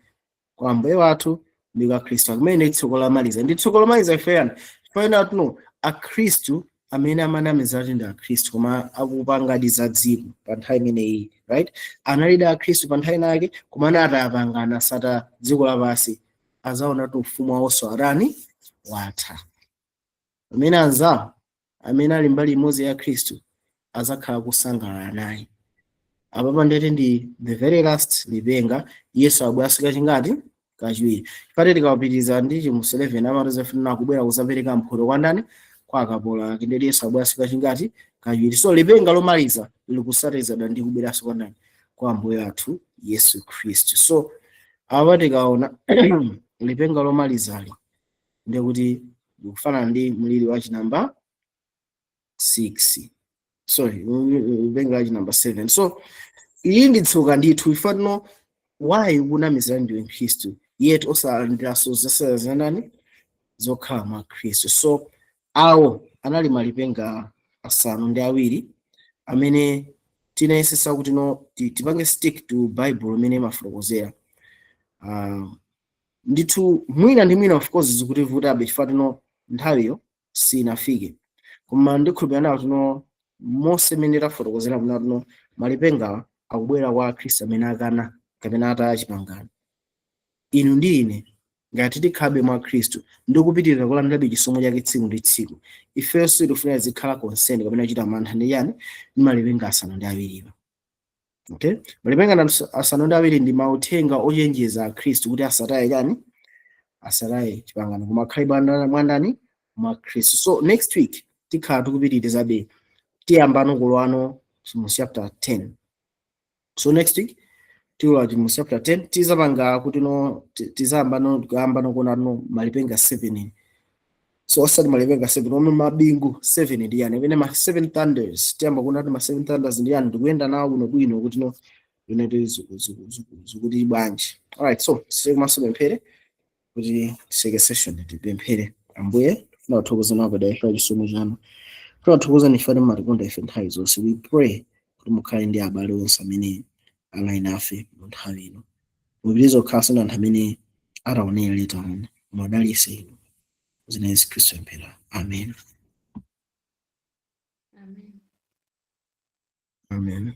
Kwa Ambuye wathu ndi kwa Khristu, kumene tsoka lomaliza ndi tsoka lomaliza. Ifeyani fayina tuno akhristu amene amanamiza kuti ndi akhristu koma akupangadi za dziko pa nthawi imeneyi, right? Analidi akhristu pa nthawi inake, koma anatapangana sata dziko lapansi, azaona kuti ufumu wawonso atani? Watha. Amene anzawo amene ali mbali imodzi ya Khristu azakhala kusangalala naye. Apapa ndete ndi the very last lipenga. Yesu abweraso kachingati? Kachiwiri. Pate tikawapitiriza ndi Chivumbulutso 11, amati kubwera kuzapereka mphotho kwa ndani? Kwa akapolo ake. Ndeti Yesu abweraso kachingati? Kachiwiri. So lipenga lomaliza likusatizidwa ndi kubweranso kwa ndani? Kwa Ambuye athu Yesu Khristu. So apa tikaona lipenga lomalizali, ndikuti likufanana ndi mliri wa chinamba 6, sorry, lipenga la chinamba 7. So ili ndi tsoka ndithu. Ifatino why kunamizira ndiwe Mkhristu yet osalandiranso zasazanani zokhala mwa Khristu? So awo anali malipenga asanu ndi awiri amene tinayesesa kuti no tipange stick to Bible imene imafotokozera. Ndithu mwina ndi mwina, of course zikutivutabe chifukwa tino nthawiyo sinafike, koma ndikhulupirira nawo tino monse mmene tafotokozera kuna tino malipengawa akubwera kwa akhristu amene akana kapena ataya chipangano. Inu ndi ine, ngati tikhabe mwa Khristu ndi kupitirira kulandirabe chisomo chake tsiku ndi tsiku, ifenso tifuna zikhala concerned kapena kuchita mantha ndi yani? Ndi malipenga asanu ndi awiriwa. Okay, malipenga asanu ndi awiri ndi mauthenga ochenjeza akhristu kuti asataye chani? Asataye chipangano, koma akhale mwandani? Mwa Khristu. So next week tikhala tikupitirizabe, tiyambano kulowano mu chapter 10. So next week tilowa mu chapter 10, tizapanga kuti no tizayamba no kuyamba no kuona no malipenga 7. So osati malipenga 7, omwe mabingu 7 ndi yani, amene ma 7 thunders. Tiyamba kuona kuti ma 7 thunders ndi yani, ndikuyenda nawo bwinobwino kuti no ine zikuti bwanji. Alright, so sike maso pemphere kuti tiseke session. Tipemphere. Ambuye, tinathokoza nawo padera ife chisomo chanu, tinathokoza ife mumatikonda ife nthawi zonse. We pray kuti mukhale ndi abale onse amene ali nafe mu nthawi ino, mupitirize kukhalanso ndi anthu amene ataonera later on. Mwadalitse inu zina Yesu Khristu pemphera, amen. Amen. Amen.